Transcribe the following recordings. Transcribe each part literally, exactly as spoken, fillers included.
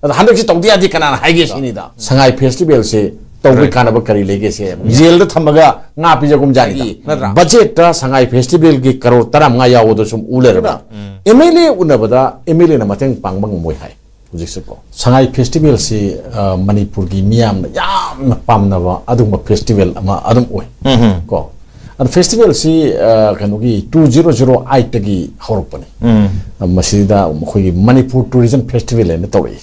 ꯑꯗꯣ ꯍꯟꯗꯛꯁꯤ ꯇꯧꯗ ꯌꯥꯗꯦ ꯀꯅꯥꯅ ꯍꯥꯏꯒꯦ ꯁꯤꯅꯤꯗ꯫ ꯁꯉꯥꯏ ꯐꯦꯁꯇꯤꯚꯦꯜꯁꯦ ꯇꯧꯕꯒꯤ ꯀꯥꯟꯅꯕ ꯀꯔꯤ ꯂꯩꯒꯦ ꯁꯦ? ꯖꯦꯜꯗ ꯊꯝꯃꯒ ꯉꯥ ꯄꯤꯖꯒꯨꯝ ꯖꯥꯠꯅꯤꯗ꯫ ꯅꯠꯇ꯭ꯔꯥ? ꯕꯖꯦꯠꯇ ꯁꯉꯥꯏ ꯐꯦꯁꯇꯤꯚꯦꯜꯒꯤ ꯀꯔꯣꯔ ꯇꯔꯥꯃꯉꯥ ꯌꯥꯎꯕꯗꯣ ꯁꯨꯝ ꯎ ꯂꯩꯔꯕ꯫ ꯑꯦꯝ ꯑꯦꯜ ꯑꯦ ꯎꯅꯕꯗ ꯑꯦꯝ ꯑꯦꯜ ꯑꯦꯅ ꯃꯇꯦꯡ ꯄꯥꯡꯕ ꯉꯝꯃꯣꯏ ꯍꯥꯏ ꯍꯧꯖꯤꯛꯁꯦꯀꯣ꯫ ꯁꯉꯥꯏ ꯐꯦꯁꯇꯤꯚꯦꯜꯁꯤ, ꯑ, ꯃꯅꯤꯄꯨꯔꯒꯤ ꯃꯤꯌꯥꯝꯅ ꯌꯥꯝꯅ ꯄꯥꯝꯅꯕ ꯑꯗꯨꯒꯨꯝꯕ ꯐꯦꯁꯇꯤꯚꯦꯜ ꯑꯃ ꯑꯗꯨꯝ ꯑꯣꯏ꯫ ꯀꯣ꯫ ꯑꯗꯣ ꯐꯦꯁꯇꯤꯚꯦꯜꯁꯤ, ꯑ, ꯀꯩꯅꯣꯒꯤ two zero zero eight ꯇꯒꯤ ꯍꯧꯔꯛꯄꯅꯤ꯫ ꯃꯁꯤꯗ ꯃꯈꯣꯏꯒꯤ ꯃꯅꯤꯄꯨꯔ ꯇꯨꯔꯤꯖꯝ ꯐꯦꯁꯇꯤꯚꯦꯜ ꯍꯥꯏꯅ ꯇꯧꯔꯛꯏ꯫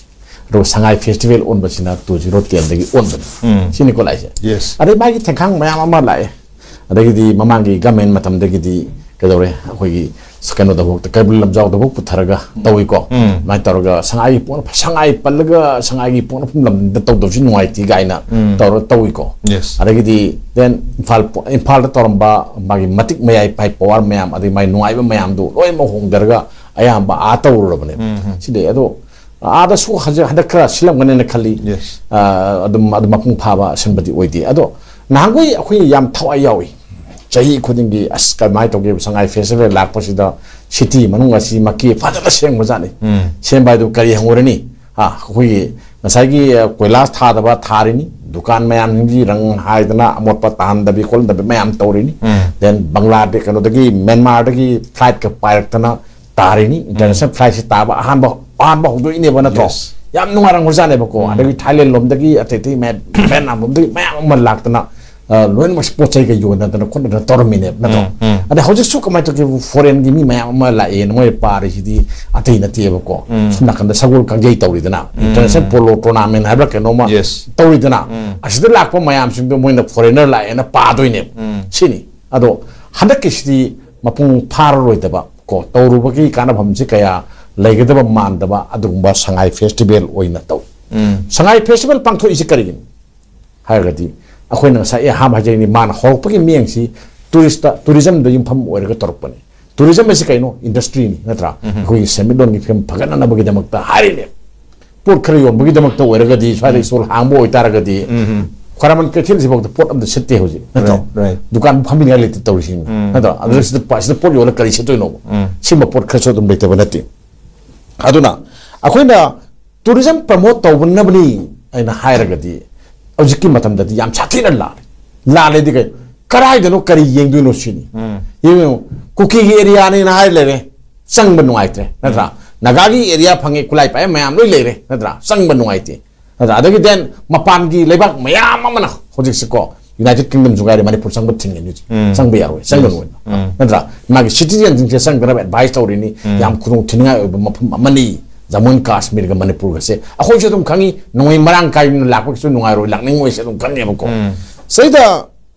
ꯑꯗꯨꯒ ꯁꯉꯥꯏ ꯐꯦꯁꯇꯤꯚꯦꯜ ꯑꯣꯟꯕꯁꯤꯅ two zero ten ꯗꯒꯤ ꯑꯣꯟꯕꯅꯤ꯫ ꯁꯤꯅꯤꯀꯣ ꯂꯥꯛꯏꯁꯦ꯫ Yes. ꯑꯗꯩ ꯃꯥꯒꯤ ꯊꯦꯡꯈꯥꯡ ꯃꯌꯥꯝ ꯑꯃ ꯂꯥꯛꯑꯦ꯫ ꯑꯗꯒꯤꯗꯤ ꯃꯃꯥꯡꯒꯤ ꯒꯃꯦꯟ ꯃꯇꯝꯗꯒꯤꯗꯤ ꯀꯩꯗꯧꯔꯦ, ꯑꯩꯈꯣꯏꯒꯤ ꯀꯩꯅꯣꯗꯐꯥꯎꯗ, ꯀꯩꯕꯨꯜ ꯂꯝꯖꯥꯎꯗꯐꯥꯎ ꯄꯨꯊꯔꯒ ꯇꯧꯏꯀꯣ꯫ ꯑꯗꯨꯃꯥꯏꯅ ꯇꯧꯔꯒ ꯁꯉꯥꯏꯒꯤ ꯄꯣꯛꯅ-, ꯁꯉꯥꯏ ꯄꯜꯂꯒ ꯁꯉꯥꯏꯒꯤ ꯄꯣꯛꯅꯐꯝ ꯂꯝꯗ ꯇꯧꯗꯕꯁꯤ ꯅꯨꯡꯉꯥꯏꯇꯦ ꯀꯥꯏꯅ ꯇꯧꯔ ꯇꯧꯏꯀꯣ꯫ Yes. ꯑꯗꯒꯤꯗꯤ then ꯏꯝꯐꯥꯜ ꯄꯣ-, ꯏꯝꯐꯥꯜꯗ ꯇꯧꯔꯝꯕ ꯃꯥꯒꯤ ꯃꯇꯤꯛ ꯃꯌꯥꯏ ꯄꯥꯏ ꯄꯋꯥꯔ ꯃꯌꯥꯝ, ꯑꯗꯒꯤ ꯃꯥꯒꯤ ꯅꯨꯡꯉꯥꯏꯕ ꯃꯌꯥꯝꯗꯣ ꯂꯣꯏꯅꯃꯛ ꯍꯣꯡꯊꯔꯒ ꯑꯌꯥꯝꯕ ꯑꯥ ꯇꯧꯔꯨꯔꯕꯅꯦꯕ꯫ ꯁꯤꯗꯤ ꯑꯗꯣ ꯑꯥꯗꯁꯨ ꯍꯧꯖꯤꯛ ꯍꯟꯗꯛ ꯈꯔ ꯁꯤꯜꯂꯝꯒꯅꯦꯅ ꯈꯜꯂꯤ꯫ Yes. ꯑꯥ, ꯑꯗꯨꯝ, ꯑꯗꯨꯝ ꯃꯄꯨꯡ ꯐꯥꯕ ꯁꯤꯟꯕꯗꯤ ꯑꯣꯏꯗꯦ꯫ ꯑꯗꯣ ꯅꯍꯥꯟꯈꯣꯏ ꯑꯩꯈꯣꯏ ꯌꯥꯝ ꯊꯋꯥꯏ ꯌꯥꯎꯏ꯫ ꯆꯍꯤ ꯈꯨꯗꯤꯡꯒꯤ ꯑꯁ ꯀꯃꯥꯏꯅ ꯇꯧꯒꯦ, ꯁꯉꯥꯏ ꯐꯦꯁꯇꯤꯚꯦꯜ ꯂꯥꯛꯄꯁꯤꯗ ꯁꯤꯇꯤ ꯃꯅꯨꯡ ꯑꯁꯤ ꯃꯛꯀꯤ ꯐꯖꯅ ꯁꯦꯝꯕꯖꯥꯠꯅꯤ꯫ ꯁꯦꯝꯕ ꯍꯥꯏꯗꯨ ꯀꯔꯤ ꯍꯪꯉꯨꯔꯅꯤ? ꯑꯥ, ꯑꯩꯈꯣꯏꯒꯤ ꯉꯁꯥꯏꯒꯤ, ꯑ, ꯀꯣꯏꯂꯥꯁ ꯊꯥꯗꯕ ꯊꯥꯔꯤꯅꯤ, ꯗꯨꯀꯥꯟ ꯃꯌꯥꯝꯁꯤꯡꯁꯤ ꯔꯪ ꯍꯥꯏꯗꯅ ꯑꯃꯣꯠꯄ ꯇꯥꯍꯟꯗꯕꯤ ꯈꯣꯠꯍꯟꯗꯕꯤ ꯃꯌꯥꯝ ꯇꯧꯔꯤꯅꯤ꯫ Then ꯕꯪꯒ꯭ꯂꯥꯗꯦ, ꯀꯩꯅꯣꯗꯒꯤ, ꯃ꯭ꯌꯥꯟꯃꯥꯔꯗꯒꯤ flight ꯀ ꯄꯥꯏꯔꯛꯇꯅ ꯇꯥꯔꯤꯅꯤ꯫ International flight ꯁꯤ ꯇꯥꯕ ꯑꯍꯥꯟꯕ, ꯑꯍꯥꯟꯕ ꯍꯧꯗꯣꯛꯏꯅꯦꯕ, ꯅꯠꯇ꯭ꯔꯣ? Yes. ꯌꯥꯝ ꯅꯨꯡꯉꯥꯏꯔꯝꯒ꯭ꯔꯖꯥꯠꯅꯦꯕꯀꯣ꯫ ꯑꯗꯒꯤ ꯊꯥꯏꯂꯦꯟ ꯂꯣꯝꯗꯒꯤ, ꯑꯇꯩ ꯑꯇꯩ ꯃꯌꯥꯝ, ꯚꯦꯠꯅꯥꯝ ꯂꯣꯝꯗꯒꯤ ꯃꯌꯥꯝ ꯑꯃ ꯂꯥꯛꯇꯅ, ꯑ, ꯂꯣꯏꯅꯃꯛ ꯄꯣꯠ ꯆꯩꯒ ꯌꯣꯟꯅꯗꯅ ꯈꯣꯠꯅꯗꯅ ꯇꯧꯔꯝꯃꯤꯅꯦꯕ, ꯅꯠꯇ꯭ꯔꯣ? ꯑꯗꯩ ꯍꯧꯖꯤꯛꯁꯨ ꯀꯃꯥꯏꯅ ꯇꯧꯒꯦ, foreign ꯒꯤ ꯃꯤ ꯃꯌꯥꯝ ꯑꯃ ꯂꯥꯛꯑꯦꯅ ꯃꯣꯏ ꯄꯥꯔꯤꯁꯤꯗꯤ ꯑꯇꯩ ꯅꯠꯇꯦꯕꯀꯣ꯫ ꯁꯣꯝ ꯅꯥꯀꯟꯗ ꯁꯒꯣꯜ ꯀꯥꯡꯖꯩ ꯇꯧꯔꯤꯗꯅ, international polo tournament ꯍꯥꯏꯕ꯭ꯔꯥ ꯀꯩꯅꯣꯝꯃ ꯇꯧꯔꯤꯗꯅ, ꯑꯁꯤꯗ ꯂꯥꯛꯄ ꯃꯌꯥꯝꯁꯤꯡꯗꯣ ꯃꯣꯏꯅ foreigner ꯂꯥꯛꯑꯦꯅ ꯄꯥꯗꯣꯏꯅꯦꯕ꯫ ꯁꯤꯅꯤ꯫ ꯑꯗꯣ ꯍꯟꯗꯛꯀꯤꯁꯤꯗꯤ ꯃꯄꯨꯡ ꯐꯥꯔꯔꯣꯏꯗꯕ ꯀꯣ, ꯇꯧꯔꯨꯕꯒꯤ ꯀꯥꯟꯅꯐꯝꯁꯤ ꯀꯌꯥ ꯂꯩꯒꯗꯕ ꯃꯥꯟꯗꯕ ꯑꯗꯨꯒꯨꯝꯕ ꯁꯉꯥꯏ ꯐꯦꯁꯇꯤꯚꯦꯜ ꯑꯣꯏꯅ ꯇꯧꯏ꯫ ꯁꯉꯥꯏ ꯐꯦꯁꯇꯤꯚꯦꯜ ꯄꯥꯡꯊꯣꯛꯏꯁꯤ ꯀꯔꯤꯒꯤꯅꯣ ꯍꯥꯏꯔꯒꯗꯤ, ꯑꯩꯈꯣꯏꯅ ꯉꯁꯥꯏ ꯑꯩ ꯑꯍꯥꯟꯕ ꯍꯥꯏꯖꯔꯤꯅꯤ, ꯃꯥꯅ ꯍꯧꯔꯛꯄꯒꯤ ꯃꯤꯠꯌꯦꯡꯁꯤ ꯇꯨꯔꯤꯁꯇ, ꯇꯨꯔꯤꯖꯝꯗ ꯌꯨꯝꯐꯝ ꯑꯣꯏꯔꯒ ꯇꯧꯔꯛꯄꯅꯤ꯫ ꯇꯨꯔꯤꯖꯝ ꯑꯁꯤ ꯀꯩꯅꯣ? ꯏꯟꯗꯁꯇ꯭ꯔꯤꯅꯤ, ꯅꯠꯇ꯭ꯔꯥ? ꯑꯩꯈꯣꯏꯒꯤ ꯁꯦꯟꯃꯤꯠꯂꯣꯟꯒꯤ ꯐꯤꯕꯝ ꯐꯒꯠꯅꯅꯕꯒꯤꯗꯃꯛꯇ ꯍꯥꯏꯔꯤꯅꯦ꯫ ꯄꯣꯠ ꯈꯔ ꯌꯣꯟꯕꯒꯤꯗꯃꯛꯇ ꯑꯣꯏꯔꯒꯗꯤ, ꯁ꯭ꯋꯥꯏꯗ ꯏꯁꯇꯣꯜ ꯍꯥꯡꯕ ꯑꯣꯏꯇꯥꯔꯒꯗꯤ, ꯈ꯭ꯋꯥꯏꯔꯝꯕꯟ ꯀꯩꯊꯦꯜꯁꯤꯐꯥꯎꯗ ꯄꯣꯠ ꯑꯝꯇ ꯁꯤꯠꯇꯦ ꯍꯧꯖꯤꯛ, ꯅꯠꯇ꯭ꯔꯣ? Right, right. ꯗꯨꯀꯥꯟ ꯐꯝꯃꯤꯉꯥꯏ ꯂꯩꯇꯦ ꯇꯧꯔꯤꯁꯤꯡ, ꯅꯠꯇ꯭ꯔꯣ? ꯑꯗꯨꯗ ꯁꯤꯗ ꯄ-, ꯁꯤꯗ ꯄꯣꯠ ꯌꯣꯜꯂ ꯀꯔꯤ ꯁꯤꯠꯇꯣꯏꯅꯣꯕ? ꯁꯤꯒꯨꯝꯕ ꯄꯣꯠ ꯈꯔꯁꯨ ꯑꯗꯨꯝ ꯂꯩꯇꯕ ꯅꯠꯇꯦ꯫ ꯑꯗꯨꯅ ꯑꯩꯈꯣꯏꯅ ꯇꯨꯔꯤꯖꯝ ꯄ꯭ꯔꯃꯣꯠ ꯇꯧꯅꯕꯅꯤ ꯍꯥꯏꯅ ꯍꯥꯏꯔꯒꯗꯤ ꯍꯧꯖꯤꯛꯀꯤ ꯃꯇꯝꯗꯗꯤ ꯌꯥꯝ ꯁꯥꯊꯤꯅ ꯂꯥꯜꯂꯦ꯫ ꯂꯥꯜꯂꯦꯗꯤ ꯀꯩ, ꯀꯗꯥꯏꯗꯅꯣ ꯀꯔꯤ ꯌꯦꯡꯗꯣꯏꯅꯣ ꯁꯤꯅꯤ꯫ ꯌꯦꯡꯉꯨ, ꯀꯨꯀꯤꯒꯤ ꯑꯦꯔꯤꯌꯥꯅꯦꯅ ꯍꯥꯏ ꯂꯩꯔꯦ, ꯆꯪꯕ ꯅꯨꯡꯉꯥꯏꯇ꯭ꯔꯦ, ꯅꯠꯇ꯭ꯔꯥ? ꯅꯥꯒꯥꯒꯤ ꯑꯦꯔꯤꯌꯥ ꯐꯪꯉꯦ, ꯈꯨꯠꯂꯥꯏ ꯄꯥꯏꯕ ꯃꯌꯥꯝ ꯂꯣꯏ ꯂꯩꯔꯦ, ꯅꯠꯇ꯭ꯔꯥ? ꯆꯪꯕ ꯅꯨꯡꯉꯥꯏꯇꯦ, ꯅꯠꯇ꯭ꯔꯥ? ꯑꯗꯒꯤ then ꯃꯄꯥꯟꯒꯤ ꯂꯩꯕꯥꯛ ꯃꯌꯥꯝ ꯑꯃꯅ ꯍꯧꯖꯤꯛꯁꯦꯀꯣ, ꯌꯨꯅꯥꯏꯇꯦꯗ ꯀꯤꯡꯗꯝꯁꯨ ꯉꯥꯏꯔꯦ, ꯃꯅꯤꯄꯨꯔ ꯆꯪꯕ ꯊꯤꯡꯉꯤꯅꯤ ꯍꯧꯖꯤꯛ꯫ ꯆꯪꯕ ꯌꯥꯔꯣꯏ, ꯆꯪꯒꯅꯨ ꯍꯥꯏꯅ꯫ ꯅꯠꯇ꯭ꯔꯥ? ꯃꯥꯒꯤ ꯁꯤꯇꯤꯖꯦꯟꯁꯤꯡꯁꯦ ꯆꯪꯗꯅꯕ ꯑꯦꯗꯚꯥꯏꯁ ꯇꯧꯔꯤꯅꯤ꯫ ꯌꯥꯝ ꯈꯨꯗꯣꯡ ꯊꯤꯅꯤꯡꯉꯥꯏ ꯑꯣꯏꯕ ꯃꯐꯝ ꯑꯃꯅꯤ ꯖꯃꯨ ꯑꯦꯟ ꯀꯥꯁꯃꯤꯔꯒ ꯃꯅꯤꯄꯨꯔꯒꯁꯦ꯫ ꯑꯩꯈꯣꯏꯁꯨ ꯑꯗꯨꯝ ꯈꯪꯉꯤ, ꯅꯣꯡꯃꯩ ꯃꯔꯥꯡ ꯀꯥꯏꯅ ꯂꯥꯛꯄꯒꯤꯁꯨ ꯅꯨꯡꯉꯥꯏꯔꯣꯏ, ꯂꯥꯛꯅꯤꯡꯉꯣꯏꯁꯦ ꯑꯗꯨꯝ ꯈꯪꯉꯦꯕꯀꯣ꯫ ꯁꯤꯗ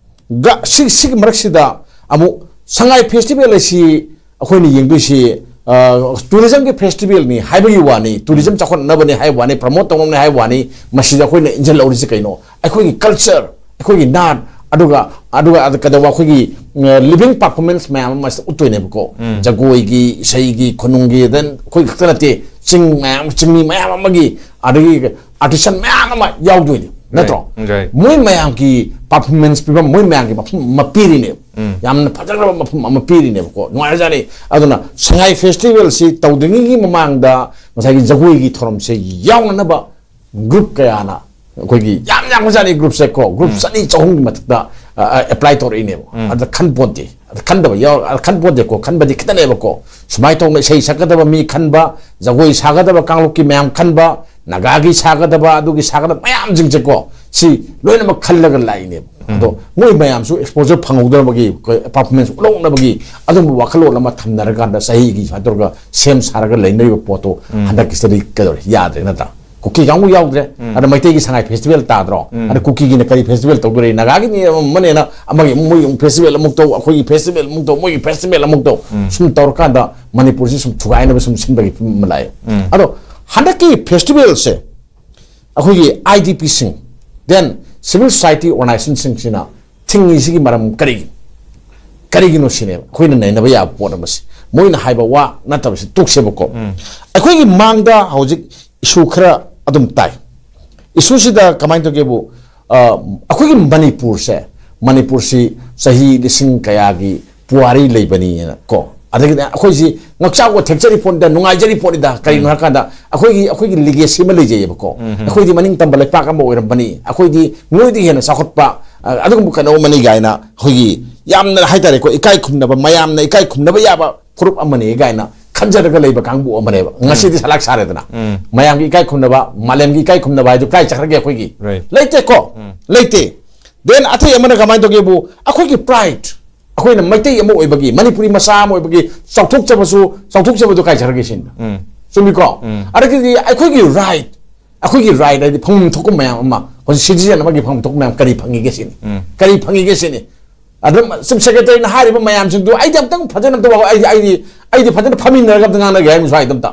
ꯒ-, ꯁꯤ-, ꯁꯤꯒꯤ ꯃꯔꯛꯁꯤꯗ ꯑꯃꯨꯛ ꯁꯉꯥꯏ ꯐꯦꯁꯇꯤꯚꯦꯜ ꯑꯁꯤ ꯑꯩꯈꯣꯏꯅ ꯌꯦꯡꯗꯣꯏꯁꯤ, ꯑ, ꯇꯨꯔꯤꯖꯝꯒꯤ ꯐꯦꯁꯇꯤꯚꯦꯜꯅꯤ ꯍꯥꯏꯕꯒꯤ ꯋꯥꯅꯤ, ꯇꯨꯔꯤꯖꯝ ꯆꯥꯎꯈꯠꯅꯕꯅꯤ ꯍꯥꯏꯕ ꯋꯥꯅꯤ, ꯄ꯭ꯔꯃꯣꯠ ꯇꯧꯅꯕꯅꯤ ꯍꯥꯏꯕ ꯋꯥꯅꯤ, ꯃꯁꯤꯗ ꯑꯩꯈꯣꯏꯅ ꯏꯟꯁꯤꯜꯍꯧꯔꯤꯁꯤ ꯀꯩꯅꯣ? ꯑꯩꯈꯣꯏꯒꯤ ꯀꯜꯆꯔ, ꯑꯩꯈꯣꯏꯒꯤ ꯅꯥꯠ, ꯑꯗꯨꯒ, ꯑꯗꯨꯒ ꯑꯗ ꯀꯩꯗꯧꯕ ꯑꯩꯈꯣꯏꯒꯤ, ꯑ, ꯂꯤꯚꯤꯡ ꯄꯔꯐꯣꯔꯃꯦꯟꯁ ꯃꯌꯥꯝ ꯑꯃ ꯎꯠꯇꯣꯏꯅꯦꯕꯀꯣ꯫ ꯖꯒꯣꯏꯒꯤ, ꯏꯁꯩꯒꯤ, ꯈꯨꯅꯨꯡꯒꯤ, then ꯑꯩꯈꯣꯏ ꯈꯛꯇ ꯅꯠꯇꯦ, ꯆꯤꯡ ꯃꯌꯥꯝ, ꯆꯤꯡꯃꯤ ꯃꯌꯥꯝ ꯑꯃꯒꯤ, ꯑꯗꯒꯤ ꯑꯥꯔꯇꯤꯁꯟ ꯃꯌꯥꯝ ꯑꯃ ꯌꯥꯎꯗꯣꯏꯅꯤ, ꯅꯠꯇ꯭ꯔꯣ? ꯃꯣꯏ ꯃꯌꯥꯝꯒꯤ ꯄꯔꯐꯣꯔꯃꯦꯟꯁ ꯄꯤꯐꯝ, ꯃꯣꯏ ꯃꯌꯥꯝꯒꯤ ꯃꯐꯝ ꯑꯃ ꯄꯤꯔꯤꯅꯦꯕ꯫ ꯌꯥꯝꯅ ꯐꯖꯈ꯭ꯔꯕ ꯃꯐꯝ ꯑꯃ ꯄꯤꯔꯤꯅꯦꯕꯀꯣ, ꯅꯨꯡꯉꯥꯏꯔꯖꯥꯠꯅꯤ꯫ ꯑꯗꯨꯅ ꯁꯉꯥꯏ ꯐꯦꯁꯇꯤꯚꯦꯜꯁꯤ ꯇꯧꯗ꯭ꯔꯤꯉꯩꯒꯤ ꯃꯃꯥꯡꯗ ꯉꯁꯥꯏꯒꯤ ꯖꯒꯣꯏꯒꯤ ꯊꯧꯔꯝꯁꯦ ꯌꯥꯎꯅꯅꯕ ꯒ꯭ꯔꯨꯞ ꯀꯌꯥꯅ, ꯑꯩꯈꯣꯏꯒꯤ ꯌꯥꯝ ꯌꯥꯝꯈ꯭ꯔꯖꯥꯠꯅꯤ ꯒ꯭ꯔꯨꯞꯁꯦ ꯀꯣ, ꯒ꯭ꯔꯨꯞ ꯆꯅꯤ ꯆꯍꯨꯝꯒꯤ ꯃꯊꯛꯇ, ꯑ, ꯑ, ꯑꯦꯄ꯭ꯂꯥꯏ ꯇꯧꯔꯛꯏꯅꯦꯕ꯫ ꯑꯗ ꯈꯟ ꯄꯣꯟꯇꯦ, ꯑꯗ ꯈꯟꯗꯕ ꯌꯥꯎ-, ꯑꯗ ꯈꯟ ꯄꯣꯟꯇꯦꯀꯣ, ꯈꯟꯕꯗꯤ ꯈꯤꯇꯅꯦꯕꯀꯣ꯫ ꯁꯨꯃꯥꯏꯅ ꯇꯧꯅ ꯏꯁꯩ ꯁꯛꯀꯗꯕ ꯃꯤ ꯈꯟꯕ, ꯖꯒꯣꯏ ꯁꯥꯒꯗꯕ ꯀꯥꯡꯂꯨꯞꯀꯤ ꯃꯌꯥꯝ ꯈꯟꯕ, ꯅꯥꯒꯥꯒꯤ ꯁꯥꯒꯗꯕ, ꯑꯗꯨꯒꯤ ꯁꯥꯒꯗꯕ ꯃꯌꯥꯝꯁꯤꯡꯁꯦꯀꯣ, ꯁꯤ ꯂꯣꯏꯅꯃꯛ ꯈꯜꯂꯒ ꯂꯥꯛꯏꯅꯦꯕ꯫ ꯑꯗꯣ ꯃꯣꯏ ꯃꯌꯥꯝꯁꯨ ꯑꯦꯛꯁꯄꯣꯖꯔ ꯐꯪꯍꯧꯗꯅꯕꯒꯤ, ꯑꯩꯈꯣꯏ ꯄꯔꯐꯣꯔꯃꯦꯟꯁ ꯎꯠꯍꯧꯅꯕꯒꯤ ꯑꯗꯨꯝꯕ ꯋꯥꯈꯜꯂꯣꯟ ꯑꯃ ꯊꯝꯅꯔꯀꯥꯟꯗ ꯆꯍꯤꯒꯤ ꯁꯨꯃꯥꯏꯅ ꯇꯧꯔꯒ ꯁꯦꯝ ꯁꯥꯔꯒ ꯂꯩꯅꯔꯤꯕ ꯄꯣꯠꯇꯣ ꯍꯟꯗꯛꯀꯤꯁꯤꯗꯗꯤ ꯀꯩꯗꯧꯔꯦ? ꯌꯥꯗ꯭ꯔꯦ, ꯅꯠꯇ꯭ꯔꯥ? ꯀꯨꯀꯤ ꯀꯥꯡꯕꯨ ꯌꯥꯎꯗ꯭ꯔꯦ꯫ ꯑꯗ ꯃꯩꯇꯩꯒꯤ ꯁꯉꯥꯏ ꯐꯦꯁꯇꯤꯚꯦꯜ ꯇꯥꯗ꯭ꯔꯣ? ꯑꯗ ꯀꯨꯀꯤꯒꯤꯅ ꯀꯔꯤ ꯐꯦꯁꯇꯤꯚꯦꯜ ꯇꯧꯗꯣꯔꯤ? ꯅꯥꯒꯥꯒꯤꯅꯤ ꯑꯃꯅꯦꯅ ꯑꯃꯒꯤ, ꯃꯣꯏꯒꯤ ꯑꯃꯨꯛ ꯐꯦꯁꯇꯤꯚꯦꯜ ꯑꯃꯨꯛ ꯇꯧ, ꯑꯩꯈꯣꯏꯒꯤ ꯐꯦꯁꯇꯤꯚꯦꯜ ꯑꯃꯨꯛ ꯇꯧ, ꯃꯣꯏꯒꯤ ꯐꯦꯁꯇꯤꯚꯦꯜ ꯑꯃꯨꯛ ꯇꯧ꯫ ꯁꯨꯝ ꯇꯧꯔꯀꯥꯟꯗ ꯃꯅꯤꯄꯨꯔꯁꯤ ꯁꯨꯝ ꯊꯨꯒꯥꯏꯅꯕ ꯁꯨꯝ ꯁꯤꯟꯕꯒꯤ ꯐꯤꯕꯝ ꯑꯃ ꯂꯥꯛꯑꯦ꯫ ꯑꯗꯣ ꯍꯟꯗꯛꯀꯤ ꯐꯦꯁꯇꯤꯚꯦꯜꯁꯦ ꯑꯩꯈꯣꯏꯒꯤ I D ꯄꯤꯁꯤꯡ, then civil society organizationꯁꯤꯡꯁꯤꯅ ꯊꯤꯡꯉꯤꯁꯤꯒꯤ ꯃꯔꯝ ꯀꯔꯤꯒꯤꯅꯣ? ꯀꯔꯤꯒꯤꯅꯣ ꯁꯤꯅꯦꯕ ꯑꯩꯈꯣꯏꯅ ꯅꯩꯅꯕ ꯌꯥꯕ ꯄꯣꯠ ꯑꯃꯁꯦ꯫ ꯃꯣꯏꯅ ꯍꯥꯏꯕ ꯋꯥ ꯅꯠꯇꯕꯁꯤ ꯇꯣꯛꯁꯦꯕꯀꯣ꯫ ꯑꯩꯈꯣꯏꯒꯤ ꯃꯥꯡꯗ ꯍꯧꯖꯤꯛ ꯏꯁꯨ ꯈꯔ ꯑꯗꯨꯝ ꯇꯥꯏ꯫ ꯏꯁꯨꯁꯤꯗ ꯀꯃꯥꯏꯅ ꯇꯧꯒꯦꯕꯨ, ꯑ, ꯑꯩꯈꯣꯏꯒꯤ ꯃꯅꯤꯄꯨꯔꯁꯦ, ꯃꯅꯤꯄꯨꯔꯁꯤ ꯆꯍꯤ ꯂꯤꯁꯤꯡ ꯀꯌꯥꯒꯤ ꯄꯨꯋꯥꯔꯤ ꯂꯩꯕꯅꯤꯅ ꯀꯣ, ꯑꯗꯒꯤꯗꯤ ꯑꯩꯈꯣꯏꯁꯤ ꯉꯛꯆꯥꯎꯕ ꯊꯦꯛꯆꯔꯤ ꯄꯣꯠꯅꯤꯗ, ꯅꯨꯡꯉꯥꯏꯖꯔꯤ ꯄꯣꯠꯅꯤꯗ꯫ ꯀꯔꯤꯒꯤꯅꯣ ꯍꯥꯏꯔꯀꯥꯟꯗ ꯑꯩꯈꯣꯏꯒꯤ, ꯑꯩꯈꯣꯏꯒꯤ ꯂꯤꯒꯦꯁꯤ ꯑꯃ ꯂꯩꯖꯩꯌꯦꯕꯀꯣ꯫ ꯑꯩꯈꯣꯏꯗꯤ ꯃꯅꯤꯡ ꯇꯝꯕ ꯂꯩꯄꯥꯛ ꯑꯃ ꯑꯣꯏꯔꯝꯕꯅꯤ, ꯑꯩꯈꯣꯏꯗꯤ ꯅꯣꯏꯗꯒꯤ ꯍꯦꯟꯅ ꯆꯥꯎꯈꯠꯄ, ꯑ, ꯑꯗꯨꯒꯨꯝꯕ ꯀꯩꯅꯣ ꯑꯃꯅꯤ ꯀꯥꯏꯅ ꯑꯩꯈꯣꯏꯒꯤ ꯌꯥꯝꯅ ꯍꯥꯏꯇꯥꯔꯦꯀꯣ, ꯏꯀꯥꯏ ꯈꯨꯝꯅꯕ, ꯃꯌꯥꯝꯅ ꯏꯀꯥꯏ ꯈꯨꯝꯅꯕ ꯌꯥꯕ ꯐꯨꯔꯨꯞ ꯑꯃꯅꯤ ꯀꯥꯏꯅ ꯈꯟꯖꯔꯒ ꯂꯩꯕ ꯀꯥꯡꯕꯨ ꯑꯃꯅꯦꯕ꯫ ꯉꯁꯤꯗꯤ ꯁꯂꯥꯛ ꯁꯥꯔꯦꯗꯅ꯫ ꯃꯌꯥꯝꯒꯤ ꯏꯀꯥꯏ ꯈꯨꯝꯅꯕ, ꯃꯥꯂꯦꯝꯒꯤ ꯏꯀꯥꯏ ꯈꯨꯝꯅꯕ ꯍꯥꯏꯗꯨ ꯀꯥꯏ ꯆꯠꯈ꯭ꯔꯒꯦ ꯑꯩꯈꯣꯏꯒꯤ? Right. ꯂꯩꯇꯦꯀꯣ? ꯂꯩꯇꯦ꯫ Then ꯑꯇꯩ ꯑꯃꯅ ꯀꯃꯥꯏꯅ ꯇꯧꯒꯦꯕꯨ, ꯑꯩꯈꯣꯏꯒꯤ pride, ꯑꯩꯈꯣꯏꯅ ꯃꯩꯇꯩ ꯑꯃ ꯑꯣꯏꯕꯒꯤ, ꯃꯅꯤꯄꯨꯔꯤ ꯃꯆꯥ ꯑꯃ ꯑꯣꯏꯕꯒꯤ ꯆꯥꯎꯊꯣꯛꯆꯕꯁꯨ, ꯆꯥꯎꯊꯣꯛꯆꯕꯗꯨ ꯀꯥꯏ ꯆꯠꯈ꯭ꯔꯒꯦ ꯁꯤꯅꯤ꯫ ꯆꯨꯝꯃꯤꯀꯣ? ꯑꯗꯒꯤꯗꯤ ꯑꯩꯈꯣꯏꯒꯤ right, ꯑꯩꯈꯣꯏꯒꯤ right ꯍꯥꯏꯗꯤ ꯐꯪꯐꯝ ꯊꯣꯛꯄ ꯃꯌꯥꯝ ꯑꯃ, ꯍꯧꯖꯤꯛ citizen ꯑꯃꯒꯤ ꯐꯪꯐꯝ ꯊꯣꯛꯄ ꯃꯌꯥꯝ ꯀꯔꯤ ꯐꯪꯉꯤꯒꯦ ꯁꯤꯅꯤ? ꯀꯔꯤ ꯐꯪꯉꯤꯒꯦ ꯁꯤꯅꯤ? ꯑꯗꯨꯝ Chief Secretaryꯅ ꯍꯥꯏꯔꯤꯕ ꯃꯌꯥꯝꯁꯤꯡꯗꯨ ꯑꯩꯗꯤ ꯑꯝꯇꯪ ꯐꯖꯅ ꯑꯝꯇ ꯋꯥ-, ꯑꯩꯗꯤ, ꯑꯩꯗꯤ, ꯑꯩꯗꯤ ꯐꯖꯅ ꯐꯝꯃꯤꯟꯅꯔꯒ ꯑꯝꯇ ꯉꯥꯡꯅꯒꯦ ꯍꯥꯏꯕ ꯁ꯭ꯋꯥꯏꯗ ꯑꯝꯇ꯫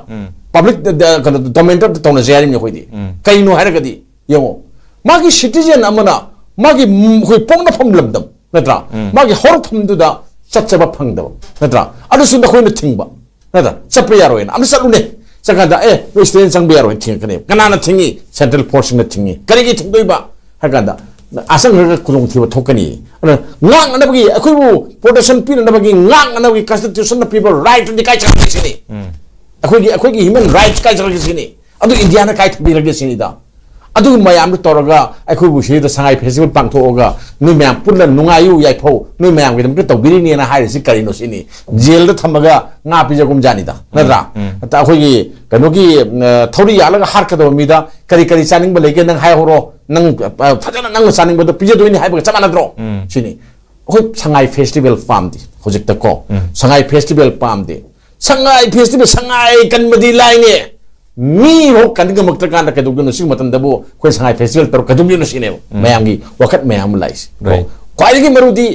Public ꯗ, ꯗ, ꯀꯩꯅꯣ, domainꯗ ꯑꯝꯇ ꯇꯧꯅꯁꯦ ꯍꯥꯏꯔꯤꯕꯅꯤ ꯑꯩꯈꯣꯏꯗꯤ꯫ ꯀꯩꯅꯣ ꯍꯥꯏꯔꯒꯗꯤ, ꯌꯦꯡꯉꯣ, ꯃꯥꯒꯤ citizen ꯑꯃꯅ ꯃꯥꯒꯤ, ꯎꯝ, ꯑꯩꯈꯣꯏ ꯄꯣꯛꯅꯐꯝ ꯂꯝꯗꯝ, ꯅꯠꯇ꯭ꯔꯥ? ꯃꯥꯒꯤ ꯍꯧꯔꯛꯐꯝꯗꯨꯗ ꯆꯠꯆꯕ ꯐꯪꯗꯕ, ꯅꯠꯇ꯭ꯔꯥ? ꯑꯗꯨꯁꯨ ꯅꯈꯣꯏꯅ ꯊꯤꯡꯕ, ꯅꯠꯇ꯭ꯔꯥ? ꯆꯠꯄ ꯌꯥꯔꯣꯏꯅ꯫ ꯑꯃ ꯆꯠꯂꯨꯅꯦ꯫ ꯆꯠꯀꯥꯟꯗ, "ꯑꯦ, ꯅꯣꯏ citizen ꯆꯪꯕ ꯌꯥꯔꯣꯏ," ꯊꯤꯡꯉꯛꯀꯅꯦꯕ꯫ ꯀꯅꯥꯅ ꯊꯤꯡꯉꯤ? Central forceꯁꯤꯡꯅ ꯊꯤꯡꯉꯤ꯫ ꯀꯔꯤꯒꯤ ꯊꯤꯡꯗꯣꯏꯕ ꯍꯥꯏ ꯀꯥꯟꯗ, ꯑꯁꯪꯕꯗ ꯈꯨꯗꯣꯡꯊꯤꯕ ꯊꯣꯛꯀꯅꯤ꯫ ꯑꯗꯨꯅ ꯉꯥꯛꯅꯅꯕꯒꯤ, ꯑꯩꯈꯣꯏꯕꯨ protection ꯄꯤꯅꯅꯕꯒꯤ ꯉꯥꯛꯅꯅꯕꯒꯤ constitutionꯅ ꯄꯤꯕ rightꯇꯨꯗꯤ ꯀꯥꯏ ꯆꯠꯈ꯭ꯔꯒꯦ ꯁꯤꯅꯤ? ꯑꯩꯈꯣꯏꯒꯤ, ꯑꯩꯈꯣꯏꯒꯤ human rights ꯀꯥꯏ ꯆꯠꯈ꯭ꯔꯒꯦ ꯁꯤꯅꯤ? ꯑꯗꯨ ꯏꯟꯗꯤꯌꯥꯅ ꯀꯥꯏ ꯊꯝꯕꯤꯔꯒꯦ ꯁꯤꯅꯤꯗ꯫ ꯑꯗꯨꯒꯤ ꯃꯌꯥꯝꯗꯨ ꯇꯧꯔꯒ ꯑꯩꯈꯣꯏꯕꯨ ꯁꯤꯗ ꯁꯉꯥꯏ festival ꯄꯥꯡꯊꯣꯛꯑꯒ ꯅꯣꯏ ꯃꯌꯥꯝ ꯄꯨꯟꯅ ꯅꯨꯡꯉꯥꯏꯌꯨ ꯌꯥꯏꯐꯧ, ꯅꯣꯏ ꯃꯌꯥꯝꯒꯤꯗꯃꯛꯇ ꯇꯧꯕꯤꯔꯤꯅꯦꯅ ꯍꯥꯏꯔꯤꯁꯤ ꯀꯔꯤꯅꯣ ꯁꯤꯅꯤ? Jailꯗ ꯊꯝꯃꯒ ꯉꯥ ꯄꯤꯖꯒꯨꯝꯖꯥꯅꯤꯗ, ꯅꯠꯇ꯭ꯔꯥ? ꯑꯗ ꯑꯩꯈꯣꯏꯒꯤ ꯀꯩꯅꯣꯒꯤ, ꯑ, ꯊꯧꯔꯤ ꯌꯥꯜꯂꯒ ꯍꯥꯠꯀꯗꯕ ꯃꯤꯗ ꯀꯔꯤ ꯀꯔꯤ ꯆꯥꯅꯤꯡꯕ ꯂꯩꯒꯦ ꯅꯪ ꯍꯥꯏꯍꯧꯔꯣ, ꯅꯪ, ꯑ, ꯐꯖꯅ ꯅꯪꯅ ꯆꯥꯅꯤꯡꯕꯗꯣ ꯄꯤꯖꯗꯣꯏꯅꯤ ꯍꯥꯏꯕꯒ ꯆꯞ ꯃꯥꯟꯅꯗ꯭ꯔꯣ? ꯁꯤꯅꯤ꯫ ꯑꯩꯈꯣꯏ ꯁꯉꯥꯏ festival ꯄꯥꯝꯗꯦ ꯍꯧꯖꯤꯛꯇꯀꯣ꯫ ꯁꯉꯥꯏ festival ꯄꯥꯝꯗꯦ꯫ ꯁꯉꯥꯏ festival, ꯁꯉꯥꯏ ꯀꯟꯕꯗꯤ ꯂꯥꯏꯅꯦ꯫ ꯃꯤꯐꯥꯎ ꯀꯟ ꯉꯝꯃꯛꯇ꯭ꯔꯀꯥꯟꯗ ꯀꯩꯗꯧꯗꯣꯏꯅꯣ? ꯁꯤꯒꯤ ꯃꯇꯝꯗꯕꯨ ꯑꯩꯈꯣꯏ ꯁꯉꯥꯏ festival ꯇꯧꯔ ꯀꯩꯗꯧꯗꯣꯏꯅꯣ ꯁꯤꯅꯦꯕ ꯃꯌꯥꯝꯒꯤ ꯋꯥꯈꯜ ꯃꯌꯥꯝ ꯑꯃ ꯂꯥꯛꯏꯁꯦ꯫ Right. ꯈ꯭ꯋꯥꯏꯗꯒꯤ ꯃꯔꯨꯗꯤ